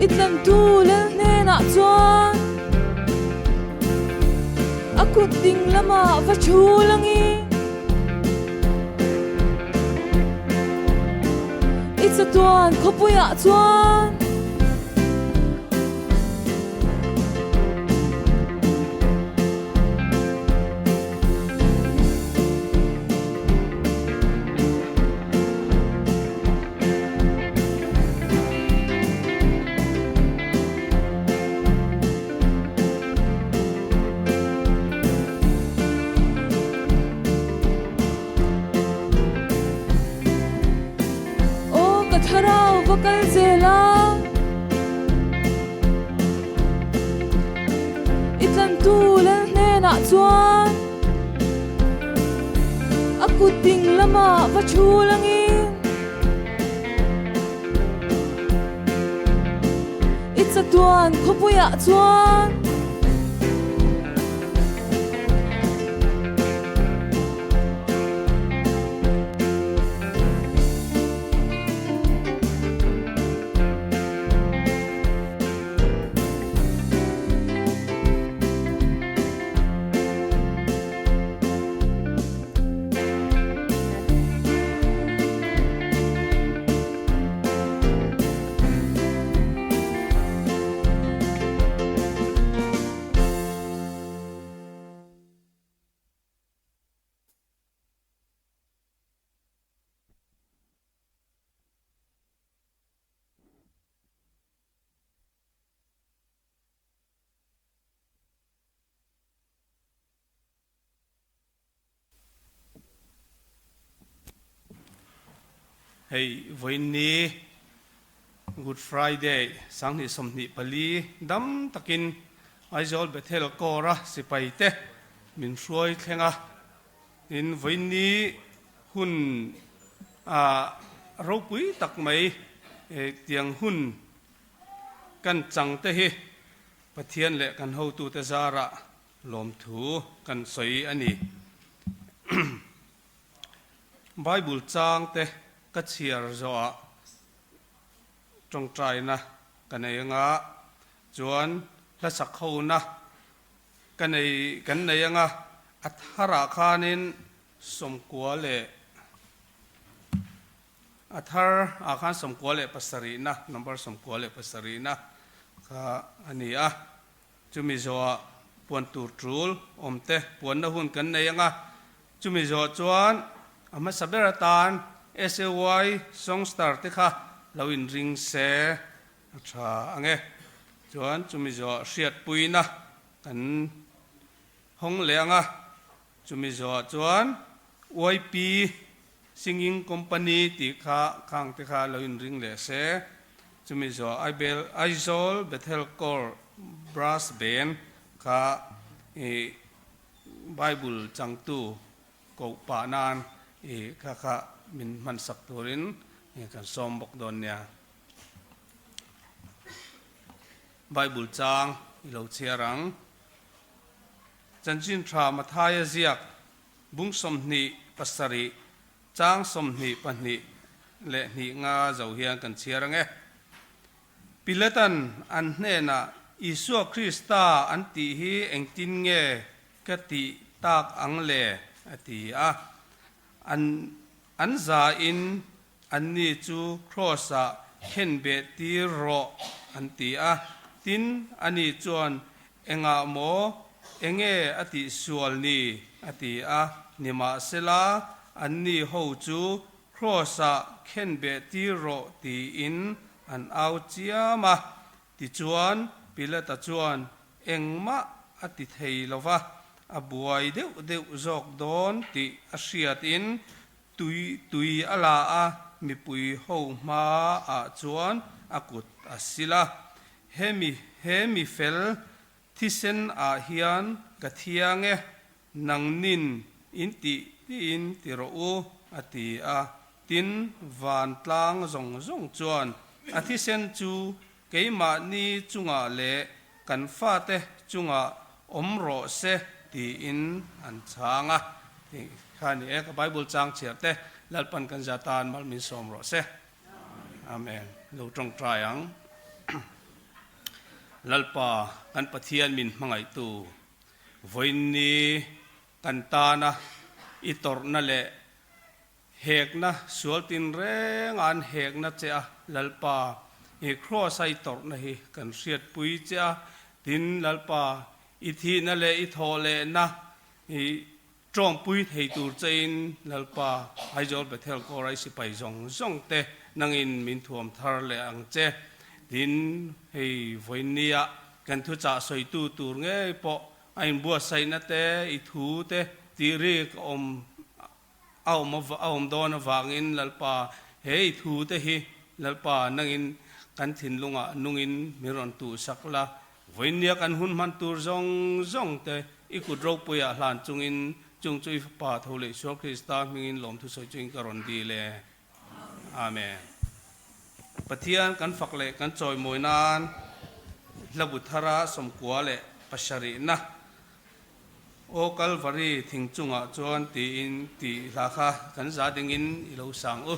I tlantu lel hnenah chuan a kut ding lamah va chhul angin i chatuan khawpuiah chuan. Aw ka thlarau va kal zel a, i tlantu lal hnenah chuan a kut ding lamah va chhul angin i chatuan khawpuiah chuan. Hei vawiinni Good Friday 2024 dam takin Aizawl Bethel Corps-a sipaite min hruai thleng a, tin vawiinni hun ropui tak mai tiang hun kan chang te hi Pathian leh kan hotute zarah lawmthu kan sawi a ni. Bible chang te ka chhiar zawhah tawngtaina ka nei anga chuan hlasak hona ka nei kan nei anga a tharah khanin sawmkua leh A thar ah khan 97na, number 97na kha a ni a. Chumi zawhah puan tur tul awm te puanna hun kan nei ang a. Chumi zawh chuan a hmasa ber atan SAY Songstar te kha lo inring se a tha ang e. Chuan chumi zawhah hriatpuina kan hawng leh ang a. Chumi zawhah chuan YP Singing Company tih kha khang te kha lo inring leh se. Chumi zawh Aibel Aizawl Bethel Corps Brass Band kha i Bible changtu koh pah nan i kha kha min hmansak turin kan sawm bawk dawn nia. Bible chang i lo chhiar ang. Chanchin tha Mathaia ziak Bung 27, chang 22 leh hnih nga zo hian kan chhiar ang e. Pilatan an hnenah, Isua Krista an tih hi engtin nge ka tih tak ang le? a ti a. An an zain anni chu Kraws-ah khenbeh tir rawh an ti a. Tin, ani chuan Engah maw? Enge a tih sual ni? a ti a. Nimahsela, anni ho chu Kraws-ah khenbeh tir rawh tiin an au chiam a. Tichuan, Pilata chuan engmah a ti thei lo va, a buai deuh deuh zawk dawn tih a hriatin tui tui a la a, mipui ho hmaah chuan a kut a sil a. Hemi he mi fel thisen ah hian ka thiang e, nangnin in tih tiin ti rawh u, a ti a. Tin, vantlang zawng zawng chuan a thisen chu keimahni chungah leh kan fate chungah awm rawh se tiin an chhang a. Tih kha a ni e, ka Bible chang chhiar te Lalpan kan za tan mal min sawm rawh se. Amen. Lo tawngtai ang. Lalpa kan Pathian min hmangaihtu vawiinni kan tana i tawrhna leh Hekna sual tinreng a an hekna che a, Lalpa, i Kraws a i tawrhna hi kan hriatpui che a, tin, Lalpa, i thihna leh i thawhlehna i tawngpui thei tur chein, Lalpa, Aizawl Bethel Kawra i sipai zawng zawng te nangin min thuam thar leh ang che. Tin, hei vawiinnia kan thuchah sawitu tur ngei pawh a inbuatsaihna te, i thu te tih rik a awm A awm a awm dawn avangin Lalpa, he i thu te hi Lalpa nangin kan thinlungah nungin min rawn tuhsak la, vawiinnia kan hun hman tur zawng zawng te i kut ropuiah hlan chungin chung chu i Fapa tho leh Isua Krista hmingin lawmthu sawi chungin ka rawn dil e. Amen. Pathian kan fak leh kan chawimawi nan Hlabu thara 98 leh 7na Aw Kalvari thing chungah chuan tiin tih hla kha kan za dingin i lo sang u.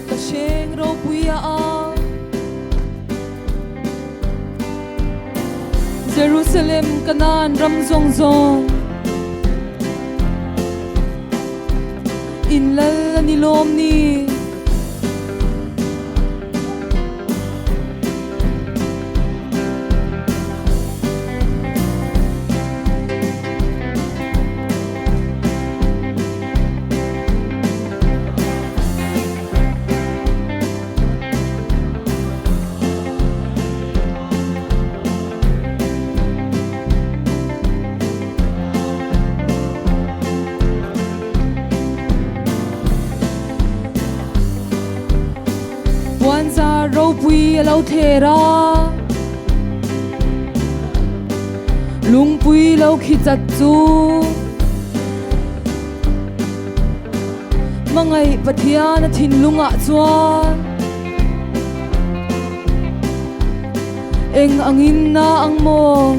Ka hreng ropui a ang. Jerusalem Kanaan ram zawng zawng in lal a ni lawm ni. Puanzar ropui a lo thler a, lungpui lo khi chat chu hmangaih Pathian a thinlungah chuan eng angin na ang maw?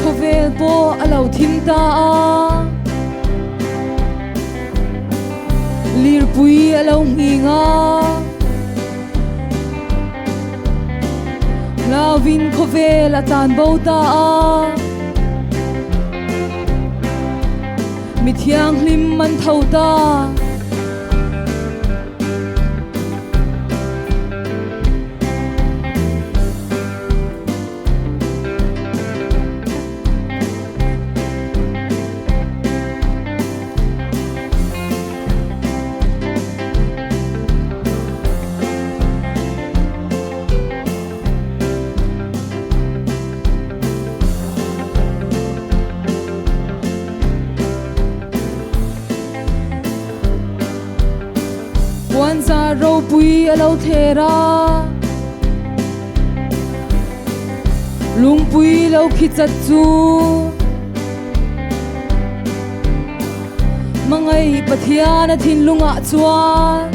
Khawvel pawh a lo thim ta a, lirpui a lo nghing a, hlauvin khawvel a tlan bo ta a, mi thianghlim an tho ta. Puanzar ropui a lo thler a, lungpui lo khi chat chu hmangaih Pathian a thinlungah chuan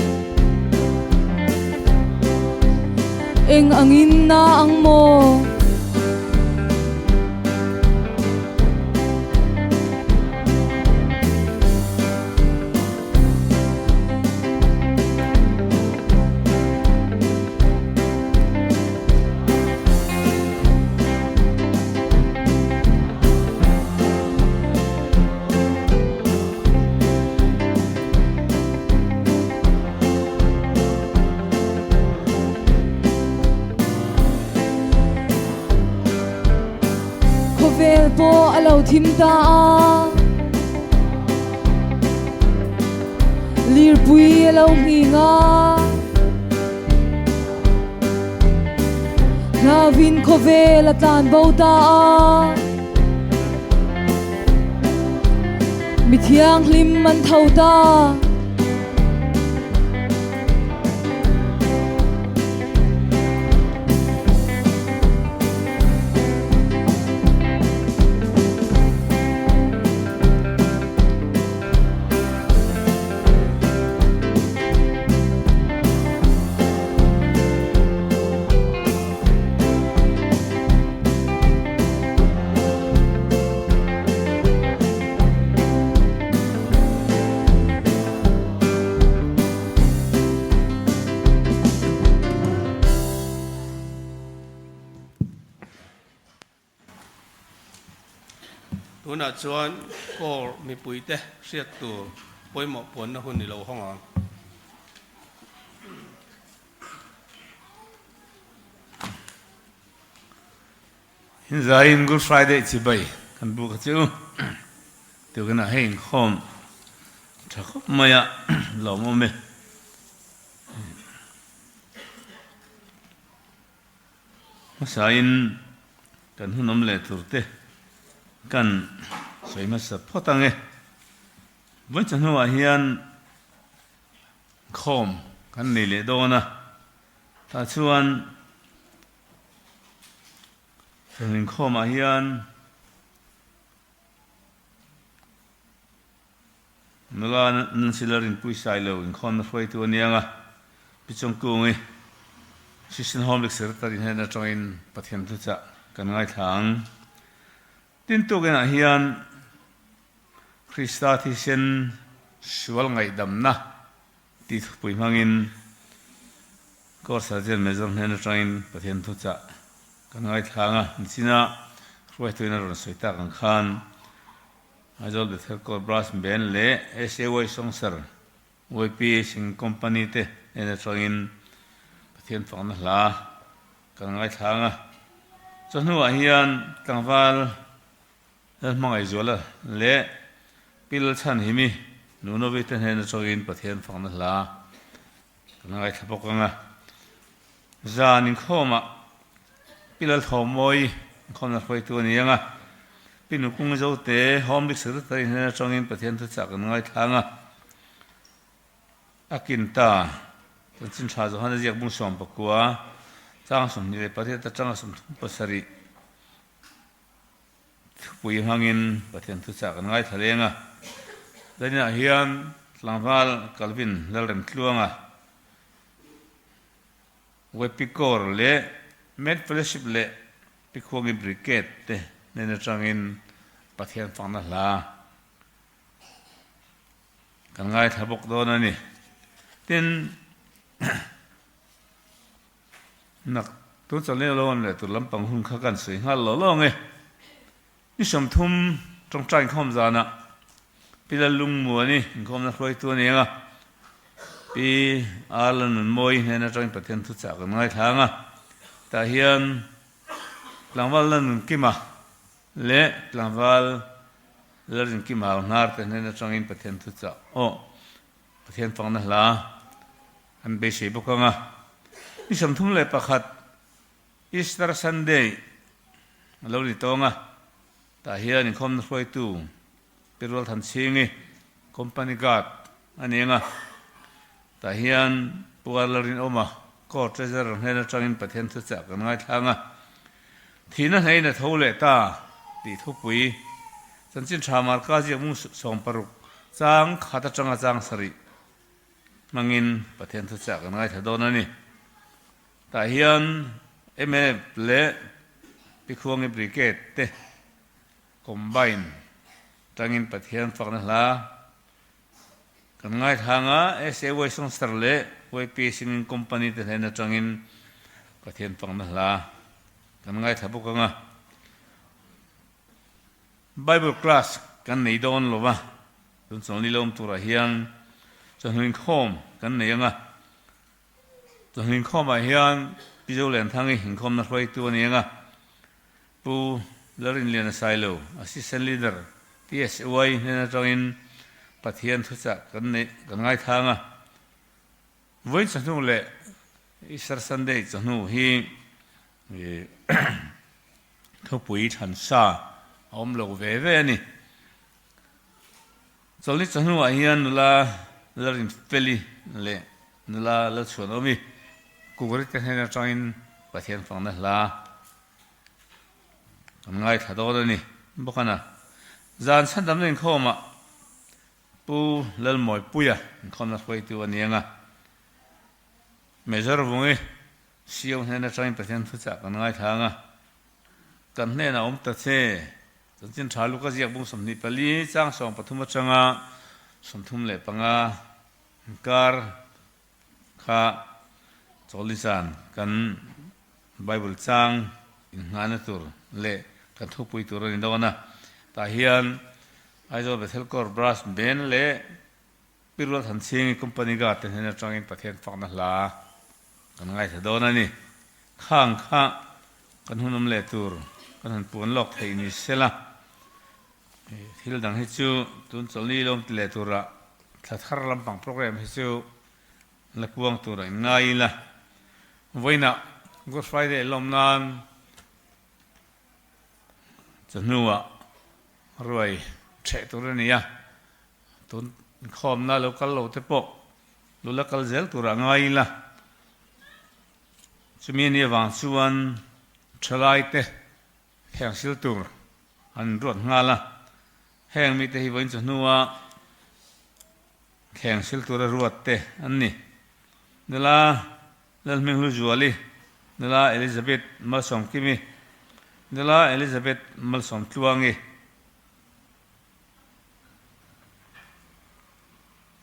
eng angin na ang maw? Khawvel pawh a lo thim ta a, lirpui a lo nghing a, hlauvin khawvel a tlan bo ta a, mi thianghlim an tho ta. Tunah chuan Corps mipuite hriat tur pawimawh puanna hun i lo hawng ang. Inzaiin Good Friday chibai kan buk a chu tukinah hei inkhawm tha khawp mai a lawmawm e. Hmasain kan hun awm leh tur te kan sawi hmasa phawt ang e. Vawicha hnuah hian khawm kan nei leh dawn a, tah chuan Inkhawmah hian nula Nancy Larinpui Sailo inkhawmna hruaitu a niang a, Pi Chawngkungi Assistant Home League Secretary hnen atangin Pathian thuchah kan ngaithla ang. Tin tukinah hian Krista thisen sual ngaihdamna Tih thupui hmangin Court Sergeant Major hnen atangin Pathian thuchah kan ngaithlang a, nichina hruaituin a rawn sawi tak ang khan Aizawl Bethel Court Brass Band leh SAY Songser YP Singing Company te hnen atangin Pathian fakna hla kan ngaithlang a. Chawhnuah hian tlangval Lalhmangaihzuala leh Pi Lalchhanhimi Nunovi te hnen atangin Pathian fakna hla kan ngaithla bawk ang a. Zan inkhawmah Pi Lalthawmawi inkhawmna hruaitu a ni ang a. Pi Nukung Zote Home League Secretary hnen atangin Pathian thuchah kan ngaithla ang a. A kin ta, Chanchin Tha Johana ziak bung 19, chang 28 atanga 37. Thupui hmangin Pathian thuchah kan ngaithla leng a, zaninah hian tlangval Calvin Lalremtluanga, Wepicor leh Med Fellowship leh Pikhuangi Brigade te hnen atangin Pathian fakna hla kan ngaithla bawk dawn a ni. Tin, Nak tu chawlhni lo awm leh tur lampang hun kha kan sawi nghal lo lo ang e. Ni 30 tawngtai inkhawm zanah Pi Lallungmuani inkhawmna hruaitu a ni ang a, Pi Arla Nunmawi hnen atangin Pathian thuchah kan ngaithla ang a, tah hian Tlangval Lalnunkima leh Tlangval Lalrinkima Hauhnar te hnen atangin Pathian thuchah aw Pathian fakna hla an beisei bawk ang a. Ni 31 Easter Sunday a lo ni tawng a, tah hian inkhawmna hruaitu Pi Rualthanchhingi Company Guard a ni ang a, tah hian Pu Arlarinawma Court Treasurer hnen atangin Pathian thuchah kan ngaithla ang a. Thihna hneiin a tho leh ta tih thupui Chanchin Tha Marka ziak mung 60 chang khat atanga chang sarih hmangin Pathian thuchah kan ngaithla dawn a ni. Tah hian mnf leh Pikhuangi Brigade te combine tangin Pathian fakna hla kan ngaithla ang a, SAY Songster leh YP Singing Company te hnen atangin Pathian fakna hla kan ngaithla bawk ang a. Bible class kan nei dawn lo va, tun chawlhni lo awm turah hian chawhnu inkhawm kan nei ang a. Chawhnu inkhawmah hian Pi Zolenthang-i inkhawmna hruaitu a ni ang a, Pu Larinliana Sailo, Assistant Leader, TSY hnen atangin Pathian thuchah kan neih kan ngaithlang a. Vawiin chawhnu leh Easter Sunday chawhnu hi thupui thlansa a awm lo ve ve a ni. Chawlhni chawhnuah hian nula Larinfeli leh nula Lalchhuanawmi Kukrite hnen atangin Pathian fakna hla Kan ngaithla dawn a ni. Bawkana zan chhandamna inkhawmah Pu Lalmawipuia inkhawmna hruaitu a ni ang a. Major Vungi Sio hnen atangin Pathian thuchah kan ngaithla ang a. Kan hnenah awm ta che. Chanchin tha Luka ziak bung 24 chang 13 atanga 35 inkar kha chawlhni zan kan Bible chang inngahna tur leh kan thupui tur a ni dawn a. Tah hian Aizawl Bethel Corps Brass Band leh Pi Rualthanchhingi Company Guard te hnen atangin Pathian fakna hla kan ngaithla dawn a ni. Khang kha kan hun awm leh tur kan han puan lawk theih ni sela. Thil dang hi chu tun chawlhni lawm ti leh tura thla thar lampang program hi chu la kuang tur a inngai ila. Vawiinah Good Friday lawm nan chawhnuah ruai ṭheh tur a ni a, tun inkhawmna lo kal lo te pawh lo la kal zel tur a ngai ila. Chumi a nih avang chuan ṭhalai te Heng sil tur an ruat nghal a, heng mite hi vawiin chawhnua thleng sil tura ruat te an ni. Nula Lalhminghlu Zuali, Nula Elizabeth Malsawmkimi, Nula Elizabeth Malsawmtluangi,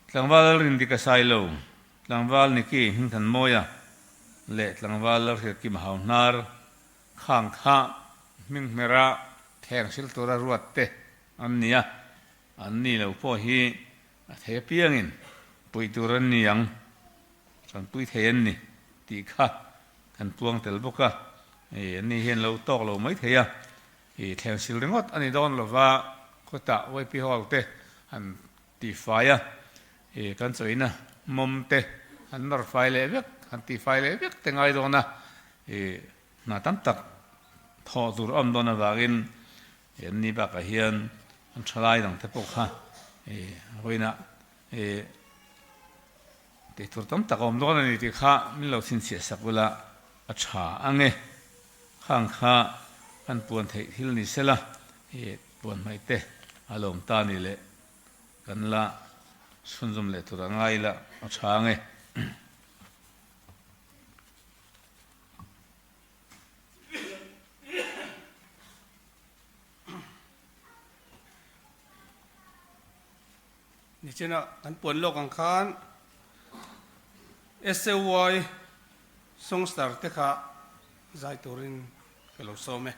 Tlangval Lalrindika Sailo, Tlangval Nicky Hmingthanmawia leh Tlangval Lalhriatkima Hauhnar. Khang kha hming hmera thleng sil tura ruat te an ni a, an ni lo pawh hi a thei apiangin puih tur an ni ang, tanpui thei an ni tih kha kan puang tel bawk a, ih an ni hian lo tawk lo mai thei a, ih thleng sil ringawt a ni dawn lova khawtah YP Hall te han tihfai a, ih kan chawina mawm te han nawr fai leh vek, han tihfai leh vek te ngai dawn a, ih Hna tam tak thawh tur a awm dawn avangin an ni bakah hian an thalai dang te pawh kha vawiinah tih tur tam tak a awm dawn a ni tih kha min lo chhinchhiah sak ula a tha ang e. Khang kha kan puan theih thil ni sela puan hmaih te a lawm ta ni leh kan la chhunzawm leh tur a ngai ila a tha ang e. Nichina kan puan lawk ang khan SAY Songstar te kha zai turin ka lo sawm e.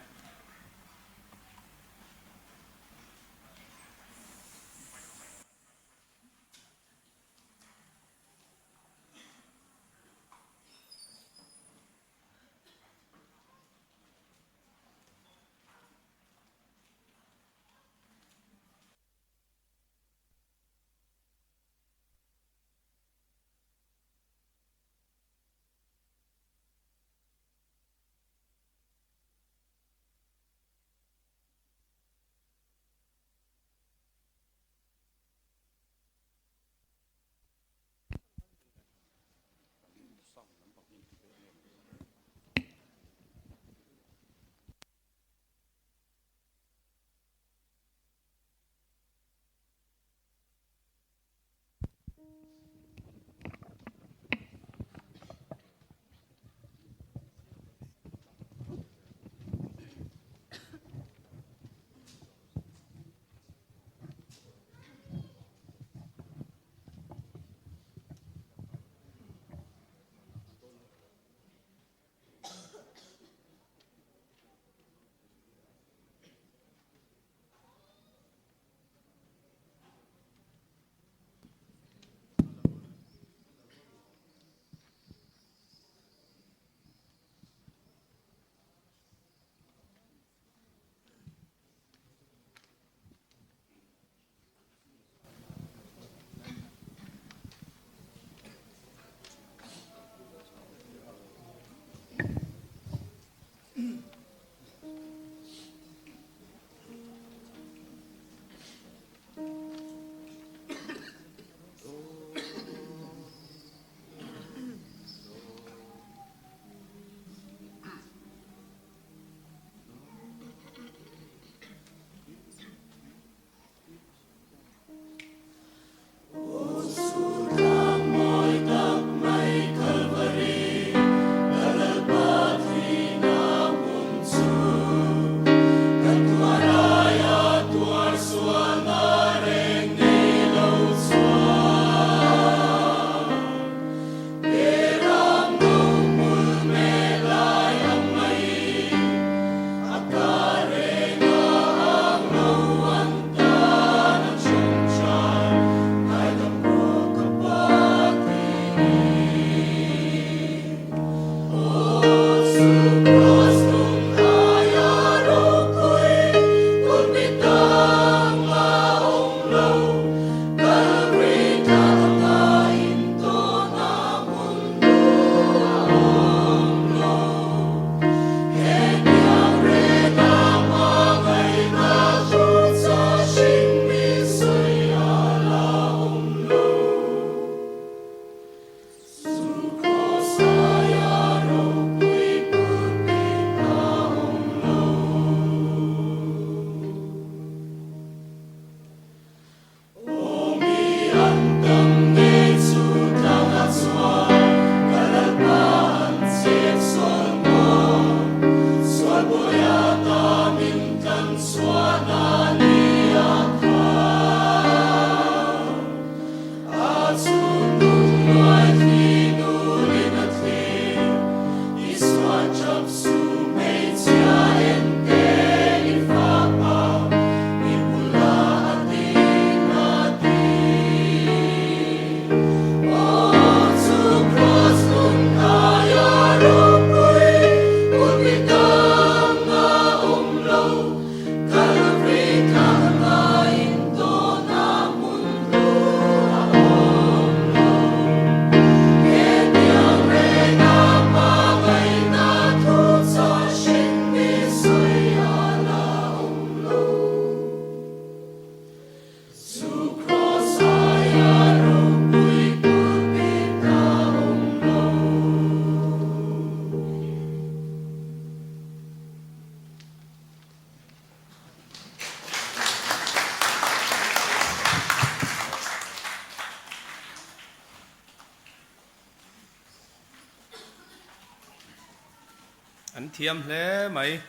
thiam hle mai.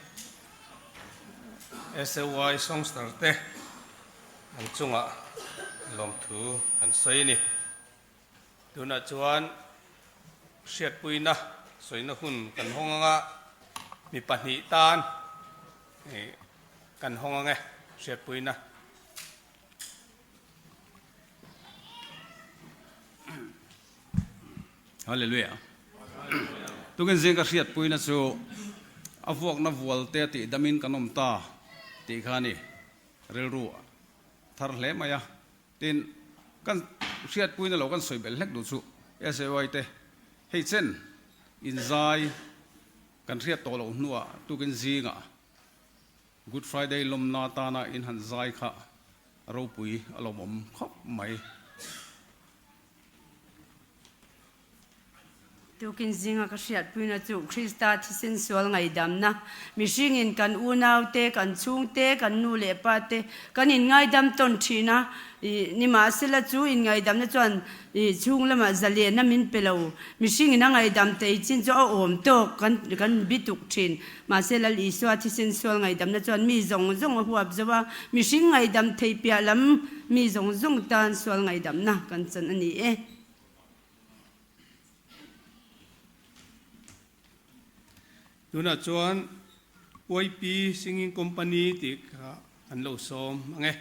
SAY Songster te an chungah lawmthu an sawi a ni. Tunah chuan hriatpuina sawina hun kan hawng anga mi pahnih tan kan hawng ang e hriatpuina. Hallelujah. Tukin zing ka hriatpuina chu a vuakna vual te tih damin kan awm ta tih kha a ni. Rilru thar hle mai a. Tin, kan hriatpuina lo kan sawi belh hlek duh chu SAY te hei chen inzai kan hriat tawh loh hnuah tukin zingah Good Friday lawmna atana in han zai kha ropui a lawmawm khawp mai. Tukin zinga ka hriatpuina chu Krista thisen sual ngaidamna, mihringin kan unaute, kan chhungte, kan nu leh pate kan inngaidam tawn thin a, nimahsela chu inngaidamna chuan chhung lamah zalenna min pe lo. Mihringin a ngaidam thei chin chu a awm tawk kan kan bituk thin. Mahse Lal Isua thisen sual ngaidamna chuan mi zawng zawng a huap zo a, mihring ngaidam thei piah lam mi zawng zawng tan sual ngaidamna kan chan a ni e. Tunah chuan YP Singing Company tih kha an lo sawm ang e.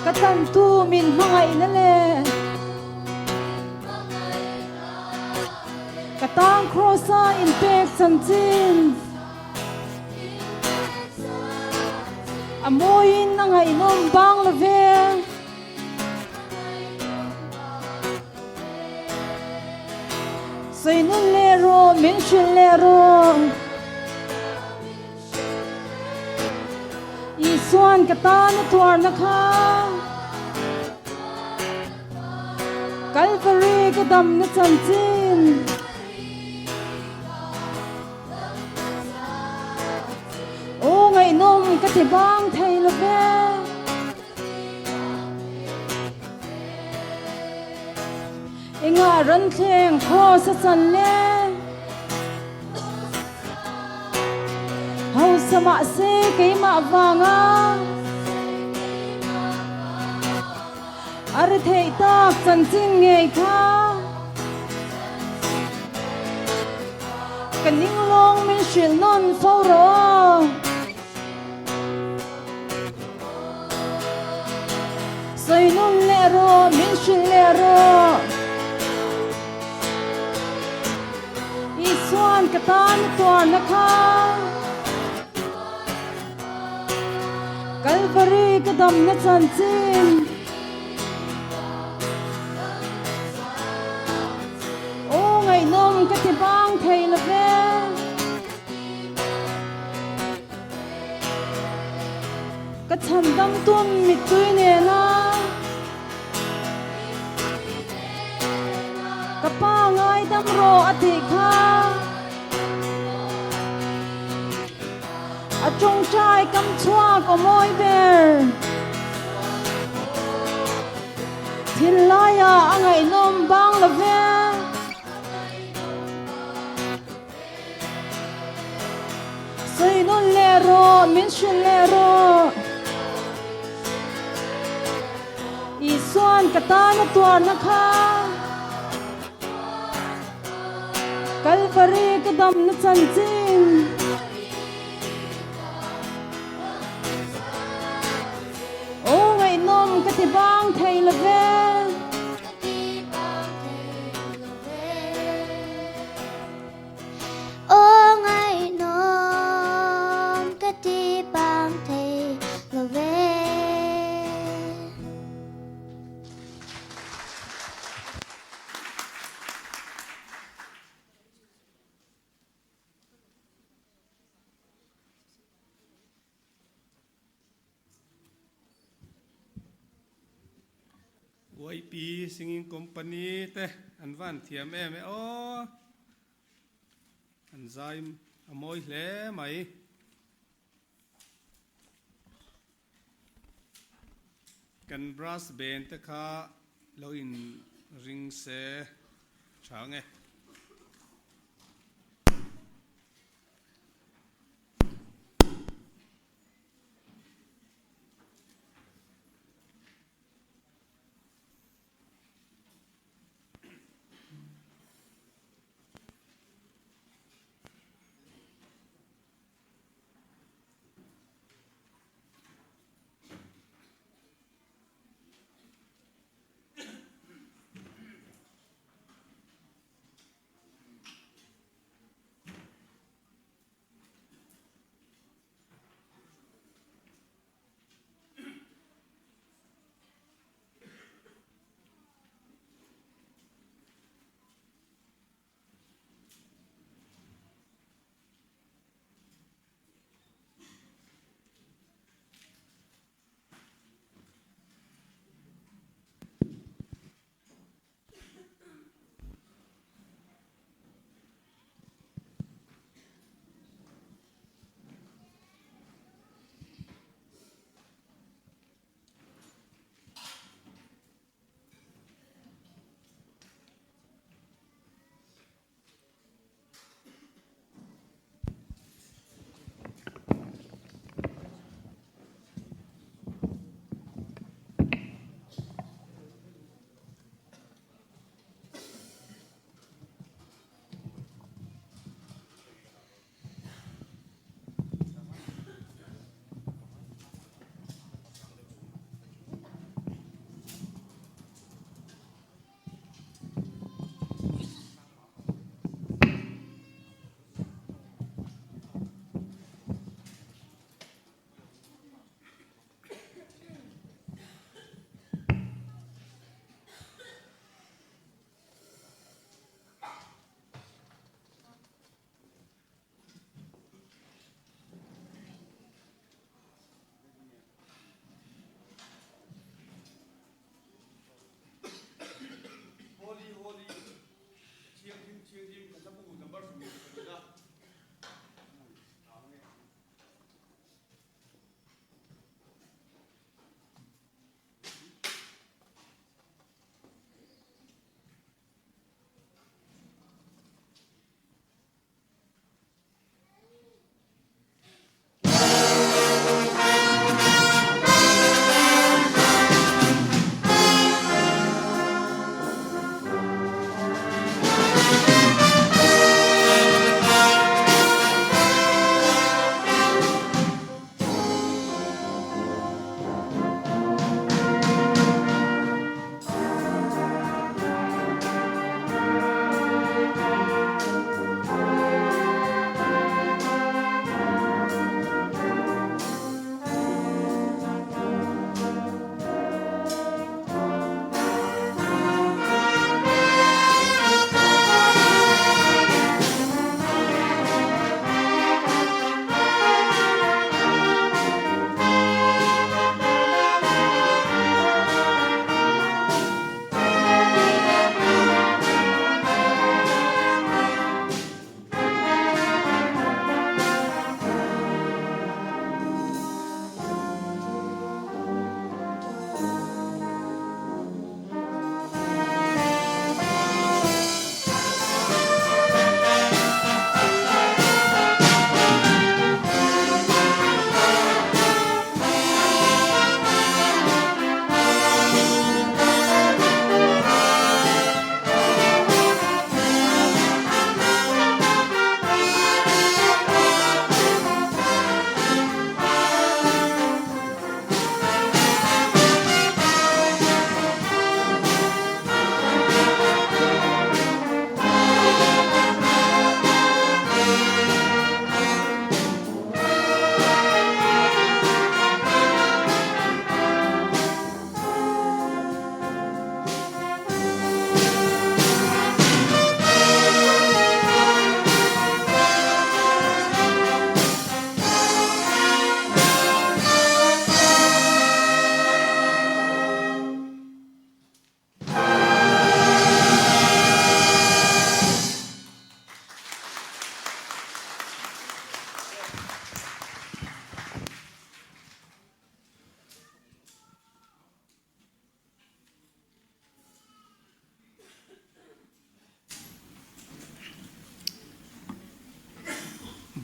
Ka tantu min hmangaihna le. Ka Ka tan Kross-a inpek chanchin. A mawiin a ngaihnawm bang lo ve. Sawi nun leh rawh, min hrilh leh rawh. Isuan ka tan a tuarna kha. Kalvari ka damna chanchin. Aw ngaihnawm ka ti bang thei lo ve. Engah ran thleng Kraws a chan le? Hausa mahse keimah vanga a ri theih tak chanchin ngei kha. Ka ning lawng min hrilh nawn fo rawh. Sawi nun leh rawh, min hrilh leh rawh. Isuan ka tan a tuarna kha. Kalvari ka damna chanchin. Aw ngaihnawm ka ti bang thei lo ve. Ka chhandam tun mittui nena ka pa ngaidam rawh a tih kha. A tawngtai kam chhuak aw mawi ber. Thinlaiah a ngaihnawm bang lo ve. Sawi nawn leh rawh, min hrilh leh rawh. Isuan ka tan a tuarna kha. Kalvari ka damna chanchin. Aw ngaihnawm ka ti bang thei lo ve. Aw ngaihnawm ka ti bang thei lo ve. YP Singing Company te an van thiam em e aw. An zai a mawi hle mai. Kan brass band te kha lo in ring se tha nge.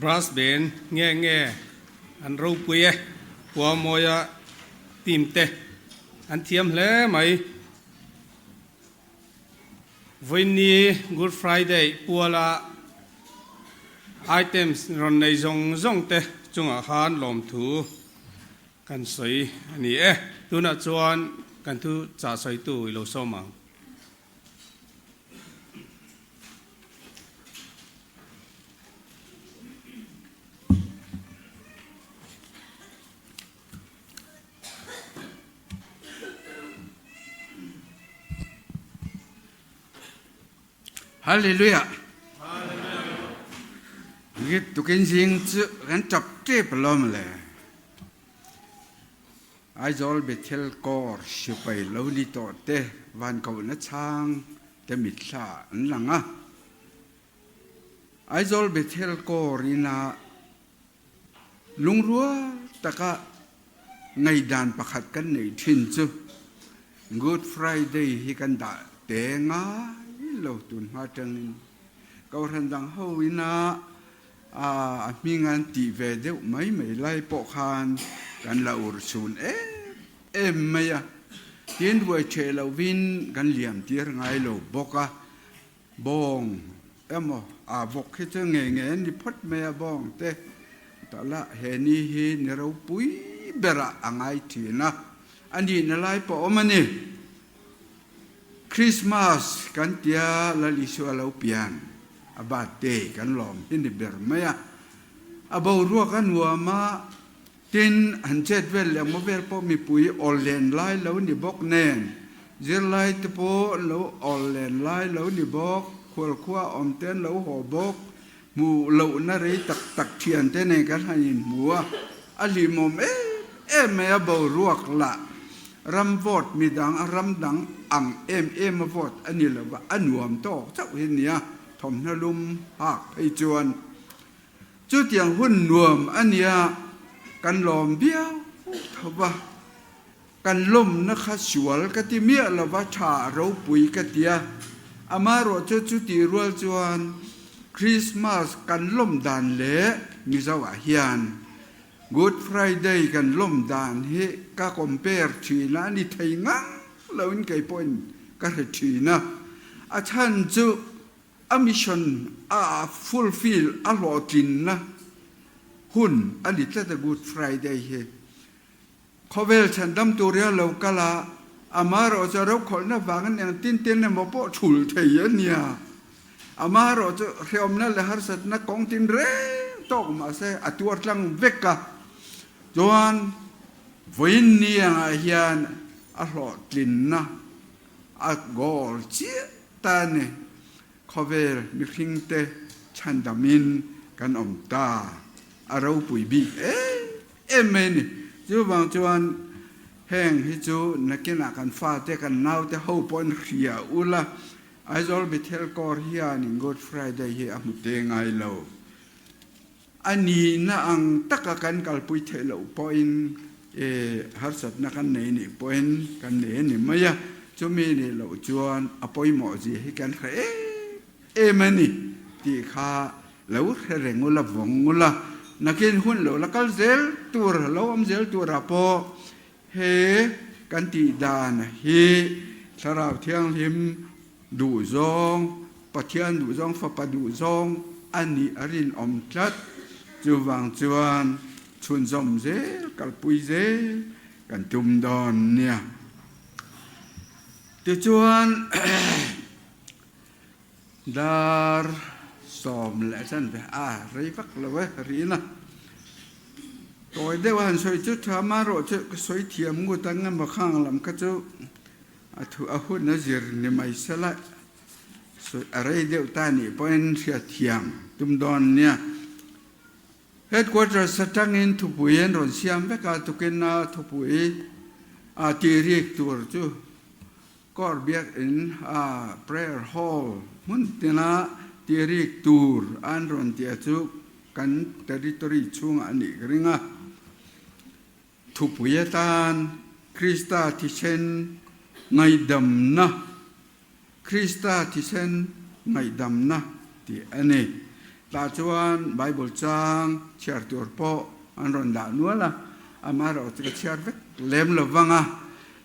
Brass band nge nge an ropui e, Puamawia team te an thiam hle mai. Vawiinni Good Friday puala items rawn nei zawng zawng te chungah khan lawmthu kan sawi a ni e. Tunah chuan kan thu chah sawitu i lo sawm ang. Hallelujah! Tukin zing chu kan tap tep alawm le. Aizawl Bethel Corps sipai lo ni tawh te van kohna chhang te mitthla an lang a. Aizawl Bethel Corps ina lungrual taka ngaihdan pakhat kan neih thin chu Good Friday hi kan dah te ngai lo tun hma tangin Kohhran dang ho ina A hming an tih ve deuh mai mai lai pawh khan kan la ur chhun em em mai a, tin ruai ṭheh lovin kan liam tir ngai lo bawk a, bawng emaw a bawk hi chu ngei ngei an ni phawt mai a, bawng te tah he ni hi ni ropui berah a ngai ṭhin a, a nihna lai pawh awm a ni. Christmas kan tia Lal Isua lo pian a birthday kan lawm hi ni ber mai a, a boruak a nuam a, tin han chet vel leh maw vel pawh mipui awl len lai lo ni bawk nen, zirlai te pawh an lo awl len lai lo ni bawk, khualkhua awm te an lo haw bawk, hmuh lohna rei tak tak thian te nen kan han inhmu a, a hlimawm em em mai a boruak lah ram vote midang a ram dang ang em em a vote a ni lo va, a nuam tawk chauh hi nia thawmhnaw lum hak phei chuan chutiang hun nuam a nia kan lawm viau tho va, kan lawmna kha sual ka ti miah lo va tha ropui ka ti a, amaherawh chu chutih rual chuan Christmas kan lawm dan leh Mizo ah hian Good Friday kan lawm dan hi ka compare thin a, a ni thei ngang loin kei pawhin ka hre thin a. A chhan chu a mission a fulfill a hlawhtlinna hun a ni tlat a Good Friday hi. Khawvel chhandam tur hi a lo kal a, amaherawh chu a rokhawlhna vangin engtin tin emaw pawh thul thei a nia. Amaherawh chu hreawmna leh harsatna kawng tin reng tawk mahse a tuar tlang vek a, chuan vawiin ni angah hian a hlawhtlinna a goal chiah ta a ni. Khawvel mihringte chhandamin kan awm ta, a ropui bik em em mai a ni. Chuvang chuan heng hi chu nakinah kan fate kan naute ho pawh an hria ula, Aizawl Bethel Corps hianin Good Friday hi a hmu te ngai lo. A nihna ang taka kan kalpui theih loh pawhin e harsatna kan nei nih pawhin kan nei a ni mai a, chumi nih loh chuan a pawimawh zia hi kan hre em em a ni tih kha lo hre reng ula vawng ula, nakin hun lo la kal zel tur lo awm zel turah pawh He kan tih dan hi Thlarau Thianghlim duhzawng, Pathian duhzawng, Fapa duhzawng a nih a rinawm tlat. Chuvang chuan chhunzawm zel, kalpui zel kan tum dawn nia. Tichuan Dar 10 chanve a rei vak lo e rin a. Tawi deuh a han sawi chu tha amaherawh chu ka sawi thiam ngut ang emaw khang lam kha chu a thu a hun a zir ni mai sela sawi a rei deuh ta nih pawhin hriat thiam tum dawn nia. Headquarters atangin thupui an rawn siam vek a tukin a thupui a tih rik tur chu Court biakinn a prayer hall hmun tina tirik tur an rawn tia chu kan territory chhungah a nih ka ring a. Thupui atan Krista thisen ngaihdamna, Krista thisen ngaihdamna tih a ni. Tah chuan Bible chang chhiar tur pawh an rawn dah nual a, amaherawh chu ka chhiar vek lem lo vang a.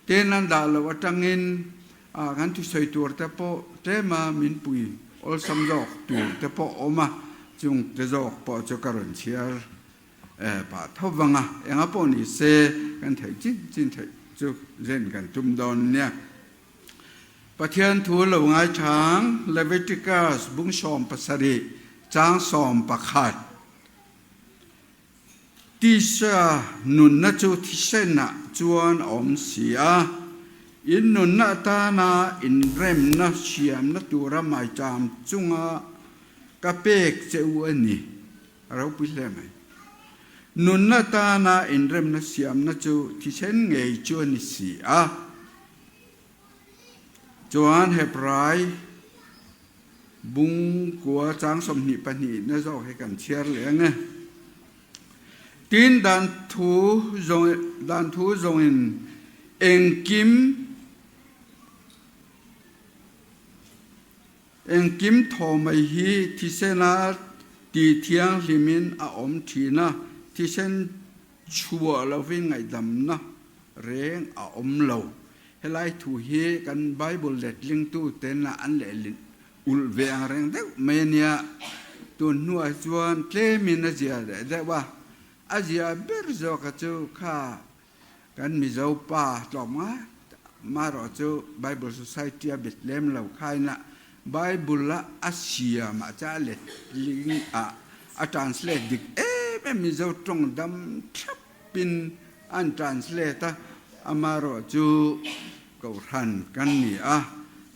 Tin, an dah loh atangin kan thusawi tur te pawh tlema min pui awlsam zawk tur te pawh awm a, chung te zawk pawh chu ka rawn chhiar pah tho vang a. Enga pawh ni se kan theih chin chin theih chu zen kan tum dawn nia. Pathian thu lo ngaithlang Leviticus bung 17 chang 11. Tisa nunna chu thisen ah chuan a awm si a, in nunna atana inremna siamna tura maicham chunga ka pek che u a ni. A ropui hle mai. Nunna atana inremna siamna chu thisen ngei chu a ni si a. Chuan Hebrai bung kua chang 22 na zawk hi kan chhiar leh ang e. Tin, dan thu zawng dan thu zawngin engkim engkim thaw mai hi thisena ti thianghlimin a awm thin a, thisen Chhuah lovin ngaihdamna reng a awm lo. Helai thu hi kan Bible letlingtu tena an lehlin ulh ve ang reng deuh mai a nia. Tun hnuah chuan tlemin a zia leh deuh a, a zia ber zawka chu kha kan Mizo pa tlawm ngai marawh chu Bible Society a bet lem lo khaina Bible a a siamah chuan a letling a, a translate dik em em Mizo tawng dam thlapin an translate a, amaherawh chu Kohhran kan ni a,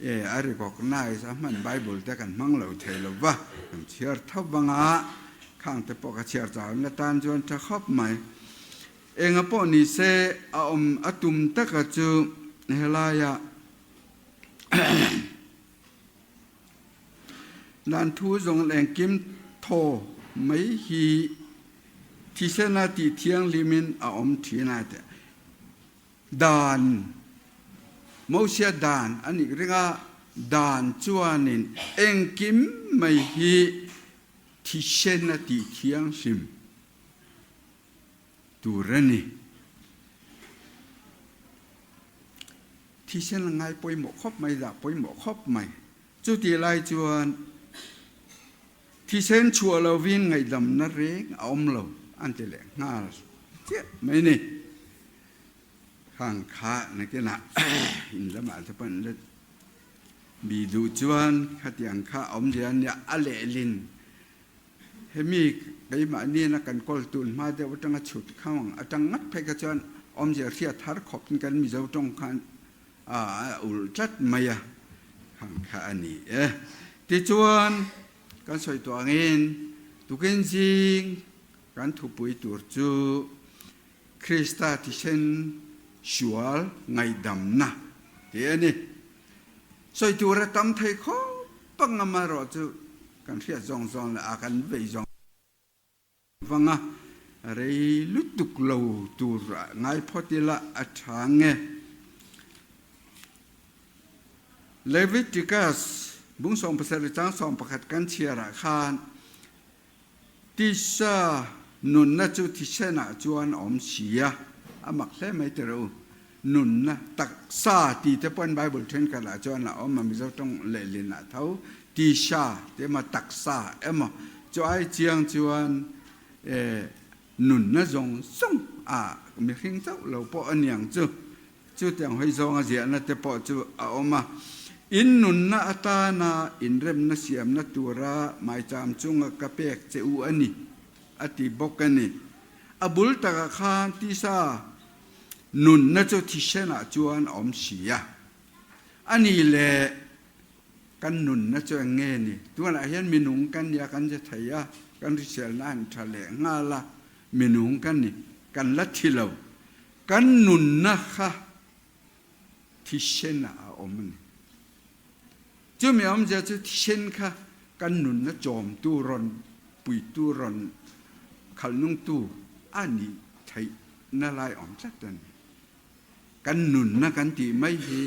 e a recognize a hman Bible te kan hmang lo thei lo va, kan chhiar tho vang a, khang te pawh ka chhiar chau na tan chuan tha khawp mai. Enga pawh ni se a awm a tum taka chu helaia Dan thu zawng engkim thaw mai hi thisena tih thianghlimin a awm thin a ti. Dan, Mosia dan a nih ring a, dan chuanin engkim mai hi thisena tih thianghlim tur a ni. Thisen a ngai pawimawh khawp mai, dah pawimawh khawp mai. Chutih lai chuan thisen chhuah lovin ngaihdamna reng a awm lo an ti leh nghal chiah mai ni. Khang kha nakinah in lamah te pawh an let bi duh chuan khatiang kha a awm zia nia a lehlin Hemi keimahni na kan kawl tun hma deuh atanga chhut khang atang ngat phei kha chuan awmzia hriat har khawp in kan Mizo tawng khan a ulh tlat mai a, khang kha a ni e. Tichuan kan sawi tawh angin tukin zing kan thupui tur chu Krista thisen sual ngaihdamna tih a ni. Sawi tur a tam thei khawp ang amaherawhchu Kan hriat zawng zawng leh a kan vei zawng vang a, rei lutuk lo tur ngai phawt ila a tha nge. Leviticus bung 17 chang 11 kan chhiar ah khan Tisa nunna chu thisen ah chuan a awm si a, a mak hle mai tirh u. Nunna, taksa ti te pawhin Bible thenkhat ah chuan a awm a, Mizo tawng lehlin ah tho tisa ti emaw taksa emaw chu ai chiang chuan eh nunna zawng zawng ah mihring chauh lo pawh a niang chu. Chutiang hawi zawnga ziahna te pawh chu a awm a. In nunna atana inremna siamna tura maicham chunga ka pek che u a ni, a ti bawk a ni. A bul takah khan tisa nunna chu thisenah chuan a awm si a. A ni le, kan nunna chu eng nge ni? Tunah hian minung kan nia kan che thei a, kan hriselna a han tha leh nghal a, minung kan ni, kan la thi lo. Kan nunna kha thisen ah a awm a ni. Chumi awmzia chu thisen kha kan nunna chawmtu rawn puitu rawn khalhnungtu a nih theihna lai awm tlat a ni. Kan nunna kan tih mai hi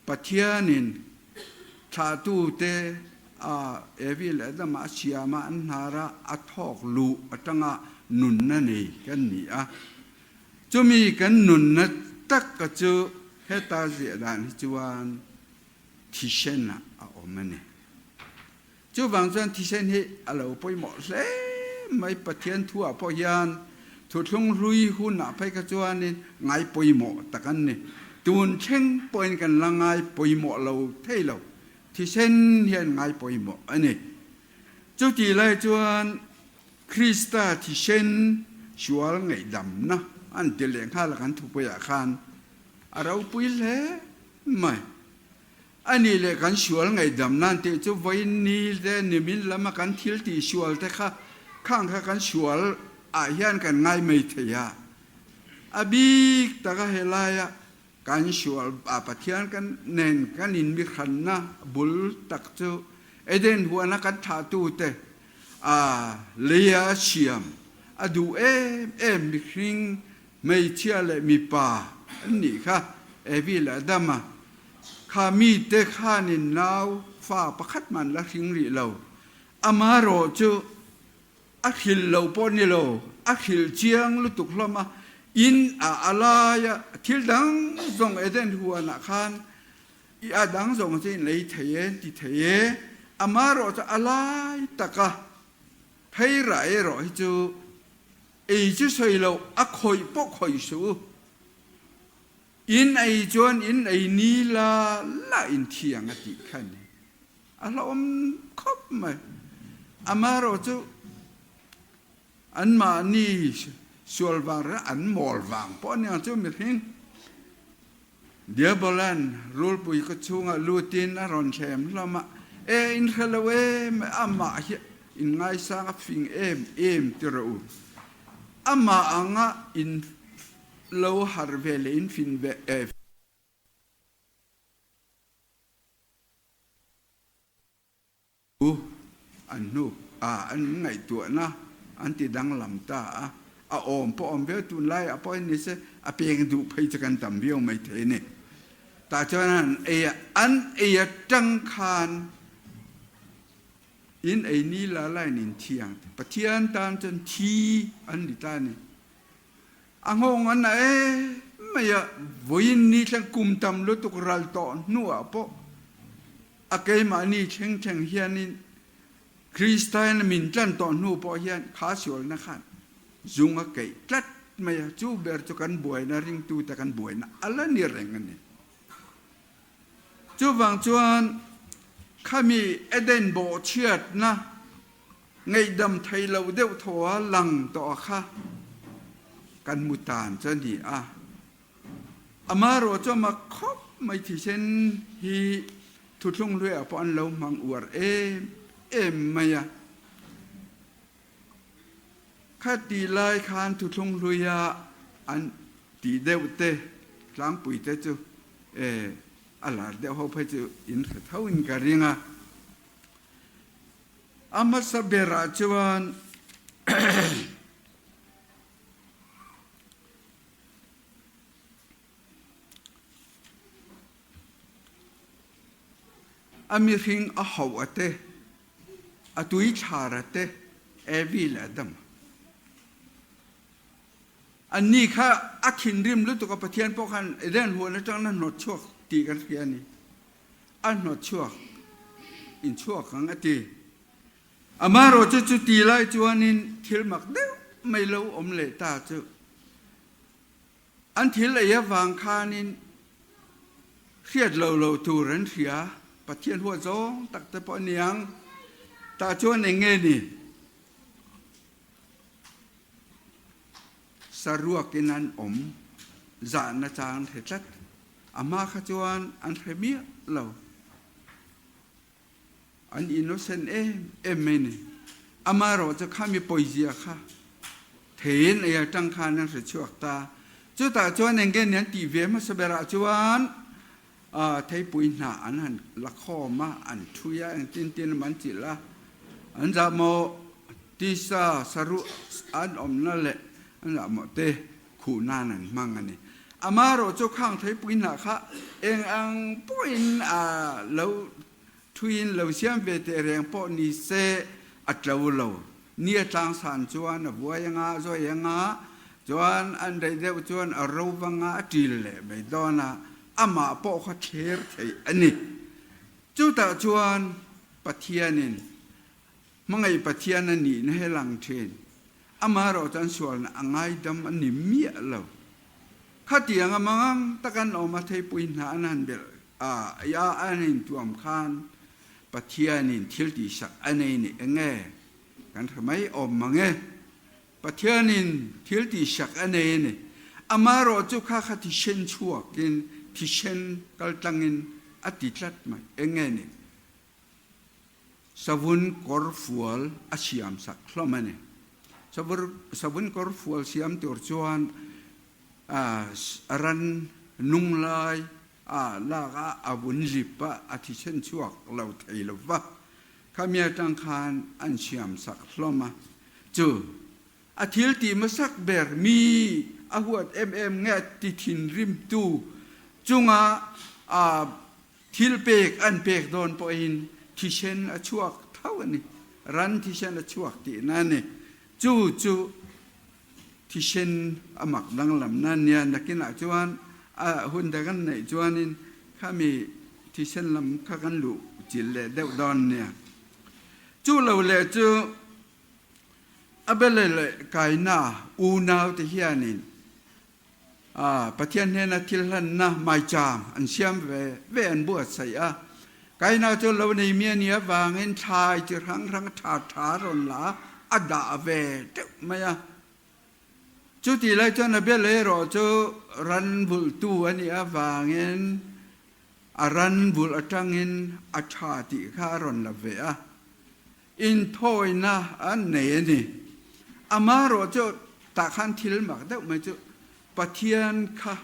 Pathianin thlahtute. a Evi leh Adama a siam a, an hnar a, a thawk luh atanga nunna nei kan ni a. Chumi kan nunna tak ka chu heta ziah dan hi chuan thisen ah a awm a ni. Chuvang chuan thisen hi a lo pawimawh hle mai. Pathian thuah pawh hian thuthlung hlui hunah phei kha chuanin ngai pawimawh tak an ni. Tun thleng pawhin kan la ngai pawimawh lo thei lo. Thisen hian ngai pawimawh a ni. Chutih lai chuan Krista thisen sual ngaihdamna an ti leh nghal a kan thupuiah khan a ropui hle mai. A nih leh kan sual ngaihdam nan tih chu vawiin ni te nimin lama kan thil tih sual te kha khang kha kan sual ah hian kan ngai mai thei a. A bik taka helaia kan sual ah Pathian kan nen kan inmihranna bul tak chu Eden huana kan thlahtute a leia siam a duh em em mihring hmeichhia leh mipa an nih kha Evi leh Adama kha mite khanin nau fa pakhat man la hring rih lo. Amaherawh chu a hril lo pawh ni lo, a hril chiang lutuk hlawm a, in a a laia thil dang zawng Eden huanah khan i a dang zawng chu in lei thei e, ti thei e, amaherawh chu a lai taka phei rah erawh hi chu ei chu sawi loh, a khawih pawh khawih suh u. In ei chuan in ei ni la la in thiang a tih kha ni. A hlauhawm khawp mai. Amaherawh chu anmahni sual vang reng an mawl vang pawh a ni ang chu mihring. Diabolan rulpui ka chhungah lutin a rawn thlem hlawm a, E in hre lo em, amah hi in ngaisang a fing em em ti rawh u. Amah anga in lo har ve leh in fin ve e. U an hnu a an ngaihtuahna an ti danglam ta a, a awm pawh awm viau tunlai ah pawh ni se a peng duh phei chu kan tam viau mai thei a ni. Tah chuan an ei a, an ei atang khan in ei ni la lain in thi ang ti. Pathian tan chuan thi an ni ta a ni. A nghawng an na em mai a, vawiin ni thleng kum tam lutuk ral tawh hnuah pawh a keimahni thleng thleng hianin Kristaina min tlan tawh hnu pawh hian kha sualna khan zung a keih tlat mai a, chu ber chu kan buaina ringtute kan buaina a la ni reng a ni. Chuvang chuan khami Eden bawhchhiatna Ngaihdam thei lo deuh thaw a lang tawh a kha kan mu tan chu a ni a. Amaherawh chu a mak khawp mai thisen hi thuthlung hluaiah pawh an lo hmang uar em em mai a. Khati lai khan thuthlung hluia an tih deuh te tlangpui te chu a lar deuh ho phei chu in hre tho in ka ring a. A hmasa berah chuan a mihring a hauh a te, a tuithlar a te, Evi leh Adama. Anni kha a thinrim lutuk a, Pathian pawh khan Eden huan atangin a hnawt chhuak tih kan hria a ni. A hnawt chhuak in chhuak ang a ti. Amaherawh chu chuti lai chuanin thil mak deuh mai lo awm leh ta chu an thil ei avang khanin hriat lo lo tur an hria, Pathian huat zawng tak te pawh a ni ang. Tah chuan eng nge ni? Saruakin an awm zahna chang an hre tlat. A hma kha chuan an hre miah lo. An innocent em em mai ni. Amaherawh chu kha mi pawizia kha theiin ei atang khan an hre chhuak ta. Chutah chuan eng nge ni an tih ve hmasa berah chuan theipui hnah an han la khawm a, an thui a, engtin tin an chilh a, an zahmawh tisa saruh an awmna leh an zahmawh te khuh nan an hmang a ni. Amaherawh chu khang theipui hnah kha eng ang pawhin a lo. Thuin lo siam ve teh reng pawh ni se a tlo lo. Ni a tlangsan chuan a vuai anga, a zawi anga, chuan an rei deuh chuan a ro vanga a ṭil leh mai dawn a, amah pawh kha thler theih a ni. Chutah chuan Pathianin hmangaih Pathian a nihna hi lang ṭhin. Amaherawh chuan sualna a ngaidam a ni miah lo. Khatiang a mangang tak an awm a, theipui hna an han belh a, a an intuam khan Pathianin thil tihsak a nei ni eng nge? Kan hre mai awm mang e. Pathianin thil tihsak a nei a ni. Amaherawh chu kha kha thisen chhuakin, thisen kaltlangin a ti tlat mai. Eng nge ni? Savun kawr fual a siam sak hlawm a ni. Savun kawr fual siam tur chuan a ran nung lai a lak a, a vun lip a, a thisen chhuak lo thei lo va. Khami atang khan an siam sak hlawm a. Chu a thil tih hmasak ber mi a huat em em nge ti thinrimtu chunga a Thil pek an pek dawn pawhin thisen a chhuak tho a ni. Ran thisen a chhuak tihna a ni. Chu chu thisen a mak danglamna a nia. Nakinah chuan a hun te kan neih chuanin khami thisen lam kha kan luh chilh leh deuh dawn nia. Chu lo leh chu Abele leh Kaina unaute hianin Pathian hnena thil hlanna maicham an siam ve ve an buatsaih a. Kaina chu lo nei mi a nih avangin thlai chi hrang hrang tha tha rawn la a dah ve teuh mai a. Chutih lai chuan a bel erawh chu ran vulhtu a nih avangin a ran vulh atangin a tha tih kha a rawn la ve a. Inthawina an nei a ni. Amaherawh chu tah khan thil mak deuh mai chu Pathian kha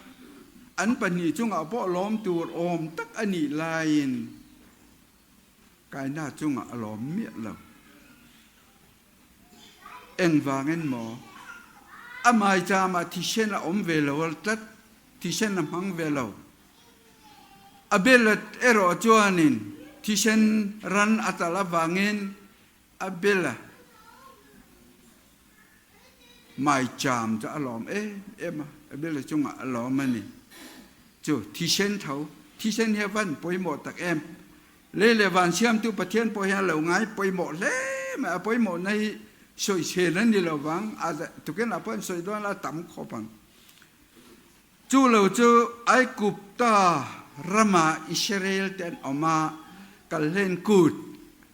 an pahnih chungah pawh lawm tur awm tak a nih laiin Kaina chungah a lawm miah lo. Engvangin maw? A maicham-ah thisen a awm ve lo a tlat, thisen a hmang ve lo. A belat erawh chuanin thisen ran a tal avangin a bela maicham chu a lawm em em a, a bela chungah a lawm a ni. Chu thisen tho, thisen hi a van pawimawh tak em. Lei leh van siamtu Pathian pawh hian a lo ngai pawimawh hle mai, a pawimawhna hi sawisel a ni lo vang, a tukin ah pawh an sawi dawn a tam khawp ang. Chu lo chu Aigupta rama Israel te an awm a, Kalhlen Kut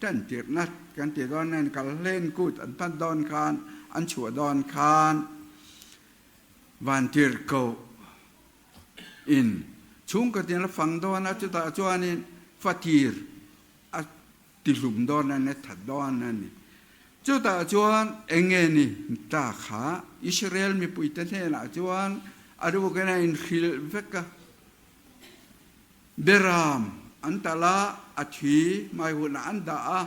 tan tirhna kan ti dawn nen Kalhlen Kut an hman dawn khan, an chhuah dawn khan Vantirhkoh in chhungkaw tin a fang dawn a, chutah chuanin fatir a Tihlum dawn a ni, that dawn a ni. Chutah chuan eng nge ni ta kha Israel mipuite hnenah chuan a rukin a inhrilh vek a. Beram an talh a, a thi hmai hunah an dah a,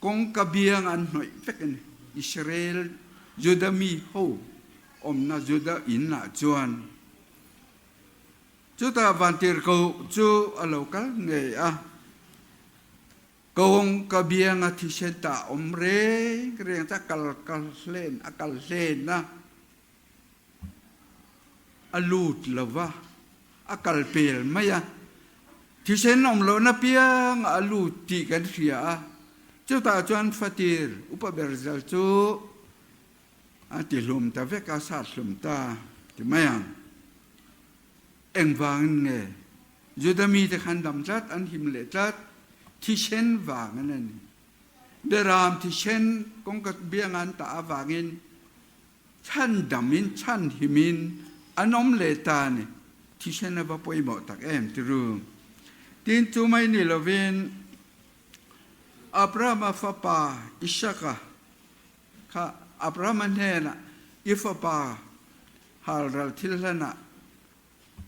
kawngka biang an hnawih vek a ni. Israel Juda mi ho awmna Juda inah chuan. Chutah vantirhkoh chu a lo kal ngei a, Kawng ka bianga thisen tah awm reng reng chu a kal kal hlen a kal hlen a, a lut lo va, a kal pel mai a. Thisen awm lohna piangah a lut tih kan hria a, chutah chuan fatir upa ber zal chu A ti hlum ta vek a, sat hlum ta ti mai ang. Engvangin nge Juda mite khan dam tlat, an him leh tlat? Thisen vangin a ni. Beram thisen kawngka bianga an tah avangin chhan damin, chhan himin an awm leh ta a ni. Thisen a va pawimawh tak em ti ru. Tin, chu mai ni lovin Abrahama fapa Isaka Kha Abrahama hnenah, I fapa halral thil hlanah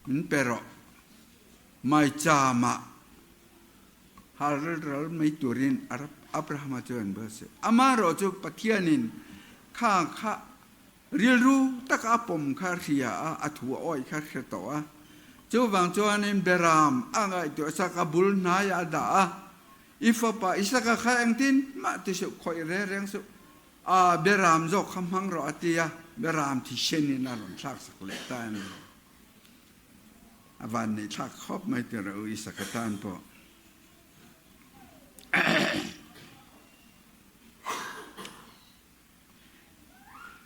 min pe rawh, maicham-ah halral ral mai turin Abrahama chu an buatsaih. Amaherawh chu Pathianin kha kha rilru taka a pawm kha hria a, a thu a awih kha hre tawh a. Chuvang chuanin Beram a ngaihtuahsak a bul hnaiah a dah a. I fapa Isaka kha engtin mah ti suh, khawih reng reng suh, a beram zawk kha hmang rawh a ti a, beram thisen in a rawn thlaksak leh ta a ni. A vanneih thlak khawp mai ti rawh u Isaka tan pawh.